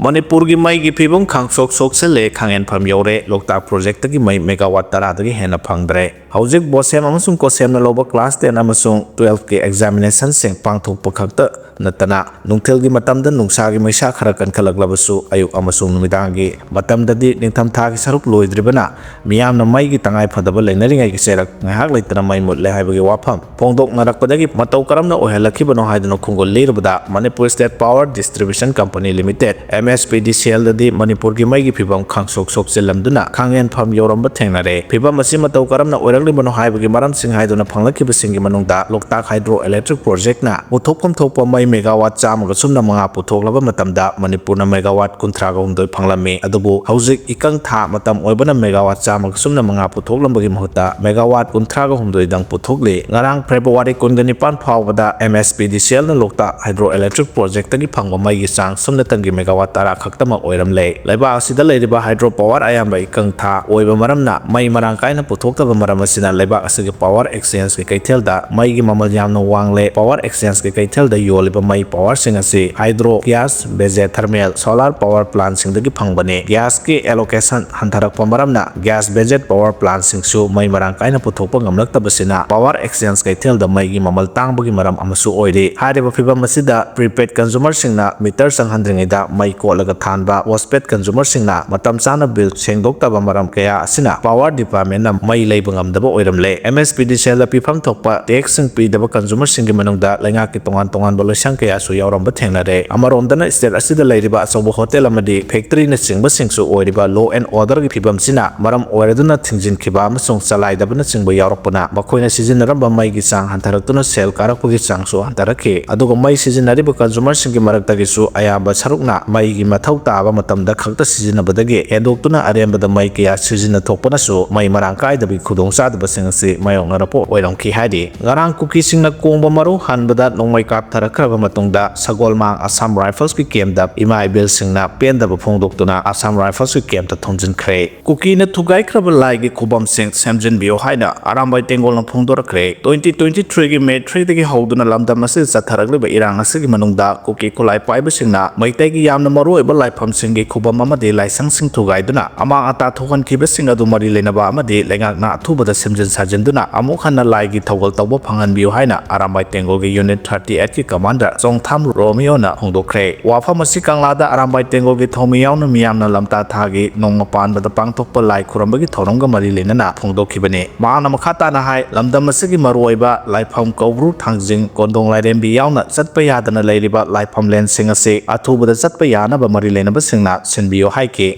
ꯃꯅꯤꯄꯨꯔꯒꯤ ꯃꯩꯒꯤ ꯐꯤꯕꯝ ꯈꯥꯡꯁꯣꯛ ꯁꯣꯛꯆꯜꯂꯦ, ꯈꯥꯡꯍꯦꯟꯐꯝ ꯌꯧꯔꯦ, ꯂꯣꯛꯇꯥꯛ project ꯇꯒꯤ ꯃꯩ megawatt ꯇꯔꯥꯗꯒꯤ ꯍꯦꯟꯅ ꯐꯪꯗ꯭ꯔꯦ꯫ ꯍꯧꯖꯤꯛ BOSEM ꯑꯃꯁꯨꯡ COSEM ꯅ ꯂꯧꯕ class ten ꯑꯃꯁꯨꯡ twelve ꯀꯤ examination ꯁꯤꯡ ꯄꯥꯡꯊꯣꯛꯄ ꯈꯛꯇ ꯅꯠꯇꯅ, ꯅꯨꯡꯊꯤꯜꯒꯤ ꯃꯇꯝꯗ ꯅꯨꯡꯁꯥꯒꯤ ꯃꯩꯁꯥ ꯈꯔ ꯀꯟꯈꯠꯂꯛꯂꯕꯁꯨ, ꯑꯌꯨꯛ ꯑꯃꯁꯨꯡ ꯅꯨꯃꯤꯗꯥꯡꯒꯤ ꯃꯇꯝꯗꯗꯤ ꯅꯤꯡꯊꯝꯊꯥꯒꯤ ꯁꯔꯨꯛ ꯂꯣꯏꯗ꯭ꯔꯤꯕꯅ ꯃꯤꯌꯥꯝꯅ ꯃꯩꯒꯤ ꯇꯉꯥꯏ ꯐꯗꯕ ꯂꯩꯅꯔꯤꯉꯩꯒꯤ ꯆꯩꯔꯛ ꯉꯥꯏꯍꯥꯛ ꯂꯩꯇꯅ ꯃꯩ ꯃꯨꯠꯂꯦ ꯍꯥꯏꯕꯒꯤ ꯋꯥꯐꯝ ꯐꯣꯡꯗꯣꯛꯅꯔꯛꯄꯗꯒꯤ ꯃꯇꯧ ꯀꯔꯝꯅ ꯑꯣꯏꯍꯜꯂꯛꯈꯤꯕꯅꯣ ꯍꯥꯏꯗꯨꯅ ꯈꯣꯡꯒꯨꯜ ꯂꯤꯔꯕꯗ, Manipur State Power Distribution Company Limited, M S P D C L ꯗꯗꯤ ꯃꯅꯤꯄꯨꯔꯒꯤ ꯃꯩꯒꯤ ꯐꯤꯕꯝ ꯈꯪꯁꯣꯛ ꯁꯣꯛꯆꯤꯜꯂꯝꯗꯨꯅ ꯈꯥꯡꯍꯦꯟꯐꯝ ꯌꯧꯔꯝꯕ ꯊꯦꯡꯅꯔꯦ꯫ ꯐꯤꯕꯝ ꯑꯁꯤ ꯃꯇꯧ ꯀꯔꯝꯅ ꯑꯣꯏꯔꯛꯂꯤꯕꯅꯣ ꯍꯥꯏꯕꯒꯤ ꯃꯔꯝꯁꯤꯡ ꯍꯥꯏꯗꯨꯅ ꯐꯪꯂꯛꯈꯤꯕꯁꯤꯡꯒꯤ ꯃꯅꯨꯡꯗ ꯂꯣꯛꯇꯥꯛ Hydro Electric Project ꯅ ꯄꯨꯊꯣꯛꯐꯝ ꯊꯣꯛꯄ ꯃꯩ megawatt ꯆꯥꯝꯃꯒ ꯁꯨꯞꯅ ꯃꯉꯥ ꯄꯨꯊꯣꯛꯂꯕ ꯃꯇꯝꯗ ꯃꯅꯤꯄꯨꯔꯅ megawatt ꯀꯨꯟꯊ꯭ꯔꯥꯒ ꯍꯨꯝꯗꯣꯏ ꯐꯪꯂꯝꯃꯤ꯫ ꯑꯗꯨꯕꯨ ꯍꯧꯖꯤꯛ ꯏꯀꯪ ꯊꯥ ꯃꯇꯝ ꯑꯣꯏꯕꯅ megawatt ꯆꯥꯝꯃꯒ ꯁꯨꯞꯅ ꯃꯉꯥ ꯄꯨꯊꯣꯛꯂꯝꯕꯒꯤ ꯃꯍꯨꯠꯇ megawatt ꯀꯨꯟꯊ꯭ꯥꯒ ꯍꯨꯝꯗꯣꯏꯗꯪ ꯄꯨꯊꯣꯛꯂꯤ꯫ ꯉꯔꯥꯡ February ꯀꯨꯟꯒ ꯅꯤꯄꯥꯟ ꯐꯥꯎꯕꯗ M S P D C L ꯅ ꯂꯣꯛꯇꯥꯛ Hydro Electric Project ꯇꯒꯤ ꯐꯪꯕ ꯃꯩꯒꯤ ꯆꯥꯡ ꯁꯨꯞꯅꯇꯪꯒꯤ megawatt ꯇꯔꯥ ꯈꯛꯇꯃꯛ ꯑꯣꯏꯔꯝꯂꯦ꯫ ꯂꯩꯕꯥꯛ ꯑꯁꯤꯗ ꯂꯩꯔꯤꯕ hydro power ꯑꯌꯥꯝꯕ ꯏꯀꯪ ꯊꯥ ꯑꯣꯏꯕ ꯃꯔꯝꯅ ꯃꯩ ꯃꯔꯥꯡ ꯀꯥꯏꯅ ꯄꯨꯊꯣꯛꯇꯕ ꯃꯔꯝ ꯑꯁꯤꯅ ꯂꯩꯕꯥꯛ ꯑꯁꯤꯒꯤ power exchange ꯀꯤ ꯀꯩꯊꯦꯜꯗ ꯃꯩꯒꯤ ꯃꯃꯜ ꯌꯥꯝꯅ ꯋꯥꯡꯂꯦ꯫ Power exchange ꯀꯤ ꯀꯩꯊꯦꯜꯗ ꯌꯣꯜꯂꯤꯕ ꯃꯩ power ꯁꯤꯡ ꯑꯁꯤ hydro, gas based thermal, solar power plant ꯁꯤꯡꯗꯒꯤ ꯐꯪꯕꯅꯤ꯫ Gas ꯀꯤ allocation ꯍꯟꯊꯔꯛꯄ ꯃꯔꯝꯅ gas based power plant ꯁꯤꯡꯁꯨ ꯃꯩ ꯃꯔꯥꯡ ꯀꯥꯏꯅ ꯄꯨꯊꯣꯛꯄ ꯉꯝꯂꯛꯇꯕꯁꯤꯅ power exchange ꯀꯩꯊꯦꯜꯗ ꯃꯩꯒꯤ ꯃꯃꯜ ꯇꯥꯡꯕꯒꯤ ꯃꯔꯝ ꯑꯃꯁꯨ ꯑꯣꯏꯔꯤ꯫ ꯍꯥꯏꯔꯤꯕ ꯐꯤꯕꯝ ꯑꯁꯤꯗ prepaid consumer ꯁꯤꯡꯅ meter ꯆꯪꯍꯟꯗ꯭ꯔꯤꯉꯩꯗ ꯃꯩ ꯀꯣꯠꯂꯒ ꯊꯥꯟꯕ ꯄꯣꯁꯄꯦꯗ ꯀꯟꯖꯨꯃꯔꯁꯤꯡꯅ ꯃꯇꯝ ꯆꯥꯅ ꯕꯤꯜ ꯁꯦꯡꯗꯣꯛꯇꯕ ꯃꯔꯝ ꯀꯌꯥ ꯑꯁꯤꯅ ꯄꯥꯋꯔ ꯗꯤꯄꯥꯔꯠꯃꯦꯟꯅ ꯃꯩ ꯂꯩꯕ ꯉꯝꯗꯕ ꯑꯣꯏꯔꯝꯂꯦ꯫ ꯑꯦꯝ ꯑꯦꯁ ꯄꯤ ꯗꯤ ꯁꯤ ꯑꯦꯜꯗ ꯄꯤꯐꯝ ꯊꯣꯛꯄ ꯇꯦꯛꯁꯁꯤꯡ ꯄꯤꯗꯕ ꯀꯟꯖꯨꯃꯔꯁꯤꯡꯒꯤ ꯃꯅꯨꯡꯗ ꯂꯩꯉꯥꯛꯀꯤ ꯇꯣꯉꯥꯟ ꯇꯣꯉꯥꯟꯕ ꯂꯣꯏꯁꯪ ꯀꯌꯥꯁꯨ ꯌꯥꯎꯔꯝꯕ ꯊꯦꯡꯅꯔꯦ꯫ ꯑꯃꯔꯣꯝꯗꯅ ꯁ꯭ꯇꯦꯠ ꯑꯁꯤꯗ ꯂꯩꯔꯤꯕ ꯑꯆꯧꯕ ꯍꯣꯇꯦꯜ ꯑꯃꯗꯤ ꯐꯦꯛꯇꯔꯤꯅꯆꯤꯡꯕꯁꯤꯡꯁꯨ ꯑꯣꯏꯔꯤꯕ ꯂꯣ ꯑꯦꯟ ꯑꯣꯔꯗꯔꯒꯤ ꯐꯤꯕꯝꯁꯤꯅ ꯃꯔꯝ ꯑꯣꯏꯔꯗꯨꯅ ꯊꯤꯡꯖꯤꯟꯈꯤꯕ ꯑꯃꯁꯨꯡ ꯆꯂꯥꯏꯗꯕꯅꯆꯤꯡꯕ ꯌꯥꯎꯔꯛꯄꯅ ꯃꯈꯣꯏꯅ ꯁꯤꯖꯤꯟꯅꯔꯝꯕ ꯃꯩꯒꯤ ꯆꯥꯡ ꯍꯟꯊꯔꯛꯇꯨꯅ ꯁꯦꯜ ꯀꯥꯔꯛꯄꯒꯤ ꯆꯥꯡꯁꯨ ꯍꯟꯊꯔꯛꯈꯤ꯫ ꯑꯗꯨꯒ ꯃꯩ ꯁꯤꯖꯤꯟꯅꯔꯤꯕ ꯀꯟꯖꯨꯃꯔꯁꯤꯡꯒꯤ ꯃꯔꯛꯇꯒꯤꯁꯨ ꯑꯌꯥꯝꯕ ꯁꯔꯨꯛꯅ ꯃꯩꯒꯤ ꯃꯊꯧ ꯇꯥꯕ ꯃꯇꯝꯗ ꯈꯛꯇ ꯁꯤꯖꯤꯟꯅꯕꯗꯒꯤ ꯍꯦꯟꯗꯣꯛꯇꯨꯅ ꯑꯔꯦꯝꯕꯗ ꯃꯩ ꯀꯌꯥ ꯁꯤꯖꯤꯟꯅꯊꯣꯛꯄꯅꯁꯨ ꯃꯩ ꯃꯔꯥꯡ ꯀꯥꯏꯗꯕꯒꯤ ꯈꯨꯗꯣꯡꯆꯥꯗꯕꯁꯤꯡ ꯑꯁꯤ ꯃꯥꯌꯣꯛꯅꯔꯛꯄ ꯑꯣꯏꯔꯝꯈꯤ ꯍꯥꯏꯔꯤ꯫ ꯉꯔꯥꯡ ꯀꯨꯀꯤꯁꯤꯡꯅ ꯀꯣꯡꯕ ꯃꯔꯨ ꯍꯟꯕꯗ ꯅꯣꯡꯃꯩ ꯀꯥꯞꯊꯔꯛꯈ꯭ꯔꯕ ꯃꯇꯨꯡꯗ ꯁꯒꯣꯜꯃꯥꯡ ꯑꯁꯥꯝ ꯔꯥꯏꯐꯜꯁꯀꯤ ꯀꯦꯝꯞꯇ ꯏꯃꯥ ꯏꯕꯦꯜꯁꯤꯡꯅ ꯄꯦꯟꯗꯕ ꯐꯣꯡꯗꯣꯛꯇꯨꯅ ꯑꯁꯥꯝ ꯔꯥꯏꯐꯜꯁꯀꯤ ꯀꯦꯝꯞꯇ ꯊꯣꯝꯖꯤꯟꯈ꯭ꯔꯦ꯫ ꯀꯨꯀꯤꯅ ꯊꯨꯒꯥꯏꯈ꯭ꯔꯕ ꯂꯥꯏꯒꯤ ꯈꯨꯕꯝꯁꯤꯡ ꯁꯦꯝꯖꯤꯟꯕꯤꯌꯨ ꯍꯥꯏꯅ ꯑꯔꯥꯝꯕꯥꯏ ꯇꯦꯡꯒꯣꯜꯅ ꯐꯣꯡꯗꯣꯔꯛꯈ꯭ꯔꯦ꯫ Twenty twenty three ꯒꯤ May three ꯗꯒꯤ ꯍꯧꯗꯨꯅ ꯂꯝꯗꯝ ꯑꯁꯤꯗ ꯆꯠꯊꯔꯛꯂꯤꯕ ꯏꯔꯥꯡ ꯑꯁꯤꯒꯤ ꯃꯅꯨꯡꯗ ꯀꯨꯀꯤ ꯈꯨꯠꯂꯥꯏ ꯄꯥꯏꯕꯁꯤꯡꯅ ꯃꯩꯇꯩꯒꯤ ꯌꯥꯝꯅ ꯃꯔꯨꯑꯣꯏꯕ ꯂꯥꯏꯐꯝꯁꯤꯡꯒꯤ ꯈꯨꯕꯝ ꯑꯃꯗꯤ ꯂꯥꯏꯁꯪꯁꯤꯡ ꯊꯨꯒꯥꯏꯗꯨꯅ ꯑꯃꯥꯡ ꯑꯇꯥ ꯊꯣꯛꯍꯟꯈꯤꯕꯁꯤꯡ ꯑꯗꯨ ꯃꯔꯤ ꯂꯩꯅꯕ ꯑꯃꯗꯤ ꯂꯩꯉꯥꯛꯅ ꯑꯊꯨꯕꯗ ꯁꯦꯝꯖꯤꯟ ꯁꯥꯖꯤꯟꯗꯨꯅ ꯑꯃꯨꯛ ꯍꯟꯅ ꯂꯥꯏꯒꯤ ꯊꯧꯒꯜ ꯇꯧꯕ ꯐꯪꯍꯟꯕꯤꯌꯨ ꯍꯥꯏꯅ ꯑꯔꯥꯝꯕꯥꯏ ꯇꯦꯡꯒꯣꯜꯒꯤ Unit thirty eight ꯀꯤ commander ꯆꯣꯡꯊꯥꯝ ꯔꯣꯃꯤꯌꯣꯅ ꯐꯣꯡꯗꯣꯛꯈ꯭ꯔꯦ꯫ ꯋꯥꯐꯝ ꯑꯁꯤ ꯀꯪꯂꯥꯗ ꯑꯔꯥꯝꯕꯥꯏ ꯇꯦꯡꯒꯣꯜꯒꯤ ꯊꯧꯃꯤ ꯌꯥꯎꯅ ꯃꯤꯌꯥꯝꯅ ꯂꯝꯇꯥ ꯊꯥꯒꯤ ꯅꯣꯡꯃ ꯄꯥꯟꯕꯗ ꯄꯥꯡꯊꯣꯛꯄ ꯂꯥꯏ ꯈꯨꯔꯝꯕꯒꯤ ꯊꯧꯔꯝꯒ ꯃꯔꯤ ꯂꯩꯅꯅ ꯐꯣꯡꯗꯣꯛꯈꯤꯕꯅꯤ꯫ ꯃꯍꯥꯛꯅ ꯃꯈꯥ ꯇꯥꯅ ꯍꯥꯏ, ꯂꯝꯗꯝ ꯑꯁꯤꯒꯤ ꯃꯔꯨꯑꯣꯏꯕ ꯂꯥꯏꯐꯝ ꯀꯧꯕ꯭ꯔꯨ, ꯊꯥꯡꯖꯤꯡ, ꯀꯣꯟꯗꯣꯡ ꯂꯥꯏꯔꯦꯝꯕꯤ ꯌꯥꯎꯅ ꯆꯠꯄ ꯌꯥꯗꯅ ꯂꯩꯔꯤꯕ ꯂꯥꯏꯐꯝꯂꯦꯟꯁꯤꯡ ꯑꯁꯤ ꯑꯊꯨꯕꯗ ꯆꯠꯄ ꯌꯥꯅꯕ ꯃꯔꯤ ꯂꯩꯅꯕꯁꯤꯡꯅ ꯁꯤꯟꯕꯤꯌꯨ ꯍꯥꯏꯈꯤ꯫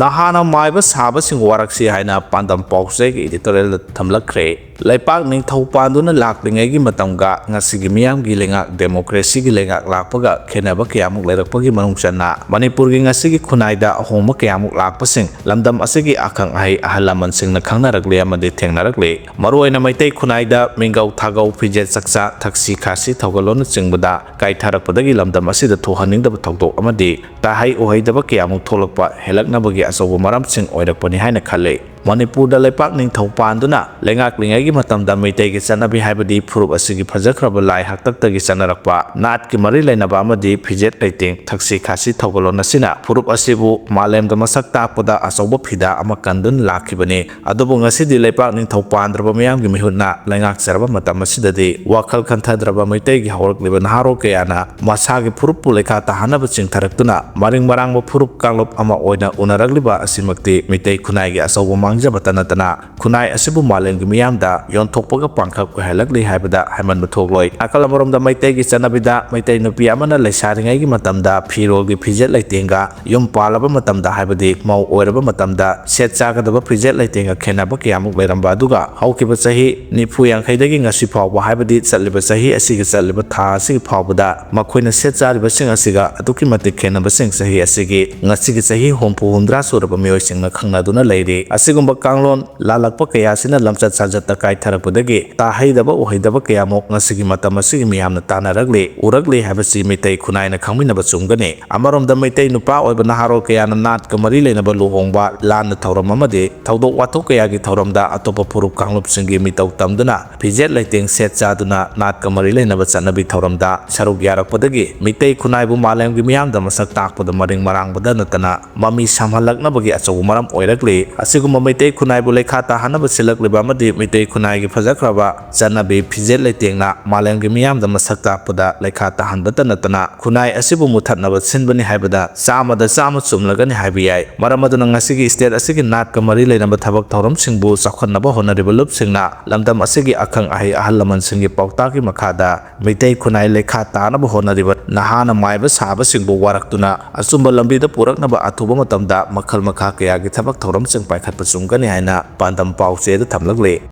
ꯅꯍꯥꯅ ꯃꯥꯏꯕ ꯁꯥꯕꯁꯤꯡ ꯋꯥꯔꯛꯁꯤ ꯍꯥꯏꯅ ꯄꯥꯟꯗꯝ ꯄꯥꯎꯆꯦꯒꯤ editorial ꯗ ꯊꯝꯂꯛꯈ꯭ꯔꯦ꯫ ꯂꯩꯄꯥꯛ ꯅꯤꯡꯊꯧ ꯄꯥꯟꯗꯨꯅ ꯂꯥꯛꯂꯤꯉꯩꯒꯤ ꯃꯇꯝꯒ ꯉꯁꯤꯒꯤ ꯃꯤꯌꯥꯝꯒꯤ ꯂꯩꯉꯥꯛ, democracy ꯒꯤ ꯂꯩꯉꯥꯛ ꯂꯥꯛꯄꯒ ꯈꯦꯠꯅꯕ ꯀꯌꯥꯃꯨꯛ ꯂꯩꯔꯛꯄꯒꯤ ꯃꯅꯨꯡ ꯆꯟꯅ ꯃꯅꯤꯄꯨꯔꯒꯤ ꯉꯁꯤꯒꯤ ꯈꯨꯟꯅꯥꯏꯗ ꯑꯍꯣꯡꯕ ꯀꯌꯥꯃꯨꯛ ꯂꯥꯛꯄꯁꯤꯡ ꯂꯝꯗꯝ ꯑꯁꯤꯒꯤ ꯑꯈꯪ ꯑꯍꯩ ꯑꯍꯜ ꯂꯃꯟꯁꯤꯡꯅ ꯈꯪꯅꯔꯛꯂꯤ ꯑꯃꯗꯤ ꯊꯦꯡꯅꯔꯛꯂꯤ꯫ ꯃꯔꯨꯑꯣꯏꯅ ꯃꯩꯇꯩ ꯈꯨꯟꯅꯥꯏꯗ ꯃꯤꯡꯒꯧ ꯊꯥꯒꯧ, ꯐꯤꯖꯦꯠ ꯆꯛꯆꯥ, ꯊꯛꯁꯤ ꯈꯥꯁꯤ ꯊꯧꯒꯜꯂꯣꯟꯅꯆꯤꯡꯕꯗ ꯀꯥꯏꯊꯔꯛꯄꯗꯒꯤ ꯂꯝꯗꯝ ꯑꯁꯤꯗ ꯊꯣꯛꯍꯟꯅꯤꯡꯗꯕ ꯊꯧꯗꯣꯛ ꯑꯃꯗꯤ ꯇꯥꯍꯩ ꯎꯍꯩꯗꯕ ꯀꯌꯥꯃꯨꯛ ꯊꯣꯛꯂꯛꯄ ꯍꯦꯜꯂꯛꯅꯕꯒꯤ ꯑꯆꯧꯕ ꯃꯔꯝꯁꯤꯡ ꯑꯣꯏꯔꯛꯄꯅꯤ ꯍꯥꯏꯅ ꯈꯜꯂꯤ꯫ ꯃꯅꯤꯄꯨꯔꯗ ꯂꯩꯄꯥꯛ ꯅꯤꯡꯊꯧ ꯄꯥꯟꯗꯨꯅ ꯂꯩꯉꯥꯛꯂꯤꯉꯩꯒꯤ ꯃꯇꯝꯗ ꯃꯩꯇꯩꯒꯤ ꯆꯠꯅꯕꯤ ꯍꯥꯏꯕꯗꯤ ꯐꯨꯔꯨꯞ ꯑꯁꯤꯒꯤ ꯐꯖꯈ꯭ꯔꯕ ꯂꯥꯏ ꯍꯥꯛꯇꯛꯇꯒꯤ ꯆꯠꯅꯔꯛꯄ ꯅꯥꯠꯀꯤ ꯃꯔꯤ ꯂꯩꯅꯕ ꯑꯃꯗꯤ ꯐꯤꯖꯦꯠ ꯂꯩꯇꯦꯡ, ꯊꯛꯁꯤ ꯈꯥꯁꯤ ꯊꯧꯒꯜꯂꯣꯟ ꯑꯁꯤꯅ ꯐꯨꯔꯨꯞ ꯑꯁꯤꯕꯨ ꯃꯥꯂꯦꯝꯗ ꯃꯁꯛ ꯇꯥꯛꯄꯗ ꯑꯆꯧꯕ ꯐꯤꯗꯥ ꯑꯃ ꯀꯟꯗꯨꯅ ꯂꯥꯛꯈꯤꯕꯅꯤ꯫ ꯑꯗꯨꯕꯨ ꯉꯁꯤꯗꯤ ꯂꯩꯄꯥꯛ ꯅꯤꯡꯊꯧ ꯄꯥꯟꯗ꯭ꯔꯕ ꯃꯤꯌꯥꯝꯒꯤ ꯃꯤꯍꯨꯠꯅ ꯂꯩꯉꯥꯛꯆꯔꯕ ꯃꯇꯝ ꯑꯁꯤꯗꯗꯤ ꯋꯥꯈꯜ ꯈꯟꯊꯗ꯭ꯔꯕ ꯃꯩꯇꯩꯒꯤ ꯍꯧꯔꯛꯂꯤꯕ ꯅꯍꯥꯔꯣꯜ ꯀꯌꯥꯅ ꯃꯁꯥꯒꯤ ꯐꯨꯔꯨꯞꯄꯨ ꯂꯩꯈꯥ ꯇꯥꯍꯟꯅꯕ ꯆꯤꯡꯊꯔꯛꯇꯨꯅ ꯃꯔꯤꯡ ꯃꯔꯥꯡꯕ ꯐꯨꯔꯨꯞ ꯀꯥꯡꯂꯨꯞ ꯑꯃ ꯑꯣꯏꯅ ꯎꯅꯔꯛꯂꯤꯕ ꯑꯁꯤꯃꯛꯇꯤ ꯃꯤꯇꯩ ꯈꯨꯟꯅꯥꯏꯒꯤ ꯑꯆꯧꯕ ꯃꯥꯡꯖꯕꯇ ꯅꯠꯇꯅ ꯈꯨꯟꯅꯥꯏ ꯑꯁꯤꯕꯨ ꯃꯥꯂꯦꯝꯒꯤ ꯃꯤꯌꯥꯝꯗ ꯌꯣꯟꯊꯣꯛꯄꯒ ꯄꯥꯡꯈꯛ ꯑꯣꯏꯍꯜꯂꯛꯂꯤ ꯍꯥꯏꯕꯗ ꯍꯥꯏꯃꯟꯕ ꯊꯣꯛꯂꯣꯏ꯫ ꯅꯥꯀꯜ ꯑꯃꯔꯣꯝꯗ ꯃꯩꯇꯩꯒꯤ ꯆꯠꯅꯕꯤꯗ ꯃꯩꯇꯩ ꯅꯨꯄꯤ ꯑꯃꯅ ꯂꯩꯁꯥꯔꯤꯉꯩꯒꯤ ꯃꯇꯝꯗ ꯐꯤꯔꯣꯜꯒꯤ ꯐꯤꯖꯦꯠ ꯂꯩꯇꯦꯡꯒ ꯌꯨꯝ ꯄꯥꯜꯂꯕ ꯃꯇꯝꯗ ꯍꯥꯏꯕꯗꯤ ꯃꯧ ꯑꯣꯏꯔꯕ ꯃꯇꯝꯗ ꯁꯦꯠ ꯆꯥꯒꯗꯕ ꯐꯤꯖꯦꯠ ꯂꯩꯇꯦꯡꯒ ꯈꯦꯠꯅꯕ ꯀꯌꯥꯃꯨꯛ ꯂꯩꯔꯝꯕ ꯑꯗꯨꯒ ꯍꯧꯈꯤꯕ ꯆꯍꯤ ꯅꯤꯐꯨ ꯌꯥꯡꯈꯩꯗꯒꯤ ꯉꯁꯤ ꯐꯥꯎꯕ ꯍꯥꯏꯕꯗꯤ ꯆꯠꯂꯤꯕ ꯆꯍꯤ ꯑꯁꯤꯒꯤ ꯆꯠꯂꯤꯕ ꯊꯥ ꯑꯁꯤꯒꯤ ꯐꯥꯎꯕꯗ ꯃꯈꯣꯏꯅ ꯁꯦꯠ ꯆꯥꯔꯤꯕꯁꯤꯡ ꯑꯁꯤꯒ ꯑꯗꯨꯛꯀꯤ ꯃꯇꯤꯛ ꯈꯦꯠꯅꯕꯁꯤꯡ ꯆꯍꯤ ꯑꯁꯤꯒꯤ ꯉꯁꯤꯒꯤ ꯆꯍꯤ ꯍꯨꯝꯐꯨ ꯍꯨꯝꯗ꯭ꯔꯥ ꯁꯨꯔꯕ ꯃꯤꯑꯣꯏꯁꯤꯡꯅ ꯈꯪꯅꯗꯨꯅ ꯂꯩꯔꯤ꯫ ꯑꯁꯤꯒꯨꯝꯕ ꯀꯥꯡꯂꯣꯟ ꯂꯥꯜꯂꯛꯄ ꯀꯌꯥ ꯑꯁꯤꯅ ꯂꯝꯆꯠ ꯁꯥꯖꯠꯇ ꯀꯥꯏꯊꯔꯛꯄꯗꯒꯤ ꯇꯥꯍꯩꯗꯕ ꯎꯍꯩꯗꯕ ꯀꯌꯥꯃꯨꯛ ꯉꯁꯤꯒꯤ ꯃꯇꯝ ꯑꯁꯤꯒꯤ ꯃꯤꯌꯥꯝꯅ ꯇꯥꯟꯅꯔꯛꯂꯤ, ꯎꯔꯛꯂꯤ ꯍꯥꯏꯕꯁꯤ ꯃꯤꯇꯩ ꯈꯨꯟꯅꯥꯏꯅ ꯈꯪꯃꯤꯟꯅꯕ ꯆꯨꯝꯒꯅꯤ꯫ ꯑꯃꯔꯣꯝꯗ ꯃꯩꯇꯩ ꯅꯨꯄꯥ ꯑꯣꯏꯕ ꯅꯍꯥꯔꯣꯜ ꯀꯌꯥꯅ ꯅꯥꯠꯀ ꯃꯔꯤ ꯂꯩꯅꯕ ꯂꯨꯍꯣꯡꯕ, ꯂꯥꯟꯅ ꯊꯧꯔꯝ ꯑꯃꯗꯤ ꯊꯧꯗꯣꯛ ꯋꯥꯊꯣꯛ ꯀꯌꯥꯒꯤ ꯊꯧꯔꯝꯗ ꯑꯇꯣꯞꯄ ꯐꯨꯔꯨꯞ ꯀꯥꯡꯂꯨꯞꯁꯤꯡꯒꯤ ꯃꯤꯇꯧ ꯇꯝꯗꯨꯅ ꯐꯤꯖꯦꯠ ꯂꯩꯇꯦꯡ ꯁꯦꯠ ꯆꯥꯗꯨꯅ ꯅꯥꯠꯀ ꯃꯔꯤ ꯂꯩꯅꯕ ꯆꯠꯅꯕꯤ ꯊꯧꯔꯝꯗ ꯁꯔꯨꯛ ꯌꯥꯔꯛꯄꯗꯒꯤ ꯃꯤꯇꯩ ꯈꯨꯟꯅꯥꯏꯕꯨ ꯃꯥꯂꯦꯝꯒꯤ ꯃꯤꯌꯥꯝꯗ ꯃꯁꯛ ꯇꯥꯛꯄꯗ ꯃꯔꯤꯡ ꯃꯔꯥꯡꯕꯗ ꯅꯠꯇꯅ ꯃꯃꯤ ꯁꯥꯝꯍꯜꯂꯛꯅꯕꯒꯤ ꯑꯆꯧꯕ ꯃꯔꯝ ꯑꯣꯏꯔꯛꯂꯤ꯫ ꯑꯁꯤꯒꯨꯝꯕ ꯃꯩꯇꯩ ꯈꯨꯟꯅꯥꯏꯕꯨ ꯂꯩꯈꯥ ꯇꯥꯍꯟꯅꯕ ꯁꯤꯜꯂꯛꯂꯤꯕ ꯑꯃꯗꯤ ꯃꯩꯇꯩ ꯈꯨꯟꯅꯥꯏꯒꯤ ꯐꯖꯈ꯭ꯔꯕ ꯆꯠꯅꯕꯤ ꯐꯤꯖꯦꯠ ꯂꯩꯇꯦꯡꯅ ꯃꯥꯂꯦꯝꯒꯤ ꯃꯤꯌꯥꯝꯗ ꯃꯁꯛ ꯇꯥꯛꯄꯗ ꯂꯩꯈꯥ ꯇꯥꯍꯟꯕꯇ ꯅꯠꯇꯅ ꯈꯨꯟꯅꯥꯏ ꯑꯁꯤꯕꯨ ꯃꯨꯊꯠꯅꯕ ꯁꯤꯟꯕꯅꯤ ꯍꯥꯏꯕꯗ ꯆꯥꯝꯃꯗ ꯆꯥꯝꯃ ꯆꯨꯝꯂꯒꯅꯤ ꯍꯥꯏꯕ ꯌꯥꯏ꯫ ꯃꯔꯝ ꯑꯗꯨꯅ ꯉꯁꯤꯒꯤ state ꯑꯁꯤꯒꯤ ꯅꯥꯠꯀ ꯃꯔꯤ ꯂꯩꯅꯕ ꯊꯕꯛ ꯊꯧꯔꯝꯁꯤꯡꯕꯨ ꯆꯥꯎꯈꯠꯅꯕ ꯍꯣꯠꯅꯔꯤꯕ ꯂꯨꯞꯁꯤꯡꯅ ꯂꯝꯗꯝ ꯑꯁꯤꯒꯤ ꯑꯈꯪ ꯑꯍꯩ ꯑꯍꯜ ꯂꯃꯟꯁꯤꯡꯒꯤ ꯄꯥꯎꯇꯥꯛꯀꯤ ꯃꯈꯥꯗ ꯃꯤꯇꯩ ꯈꯨꯟꯅꯥꯏ ꯂꯩꯈꯥ ꯇꯥꯅꯕ ꯍꯣꯠꯅꯔꯤꯕ ꯅꯍꯥꯅ ꯃꯥꯏꯕ ꯁꯥꯕꯁꯤꯡꯕꯨ ꯋꯥꯔꯛꯇꯨꯅ ꯑꯆꯨꯝꯕ ꯂꯝꯕꯤꯗ ꯄꯨꯔꯛꯅꯕ ꯑꯊꯨꯕ ꯃꯇꯝꯗ ꯃꯈꯜ ꯃꯈꯥ ꯀꯌꯥꯒꯤ ꯊꯕꯛ ꯊꯧꯔꯝꯁꯤꯡ ꯄꯥꯏꯈꯠꯄ ꯆꯨꯝꯒꯅꯤ ꯍꯥꯏꯅ ꯄꯥꯟꯗꯝ ꯄꯥꯎꯆꯦꯗ ꯊꯝꯂꯛꯂꯤ꯫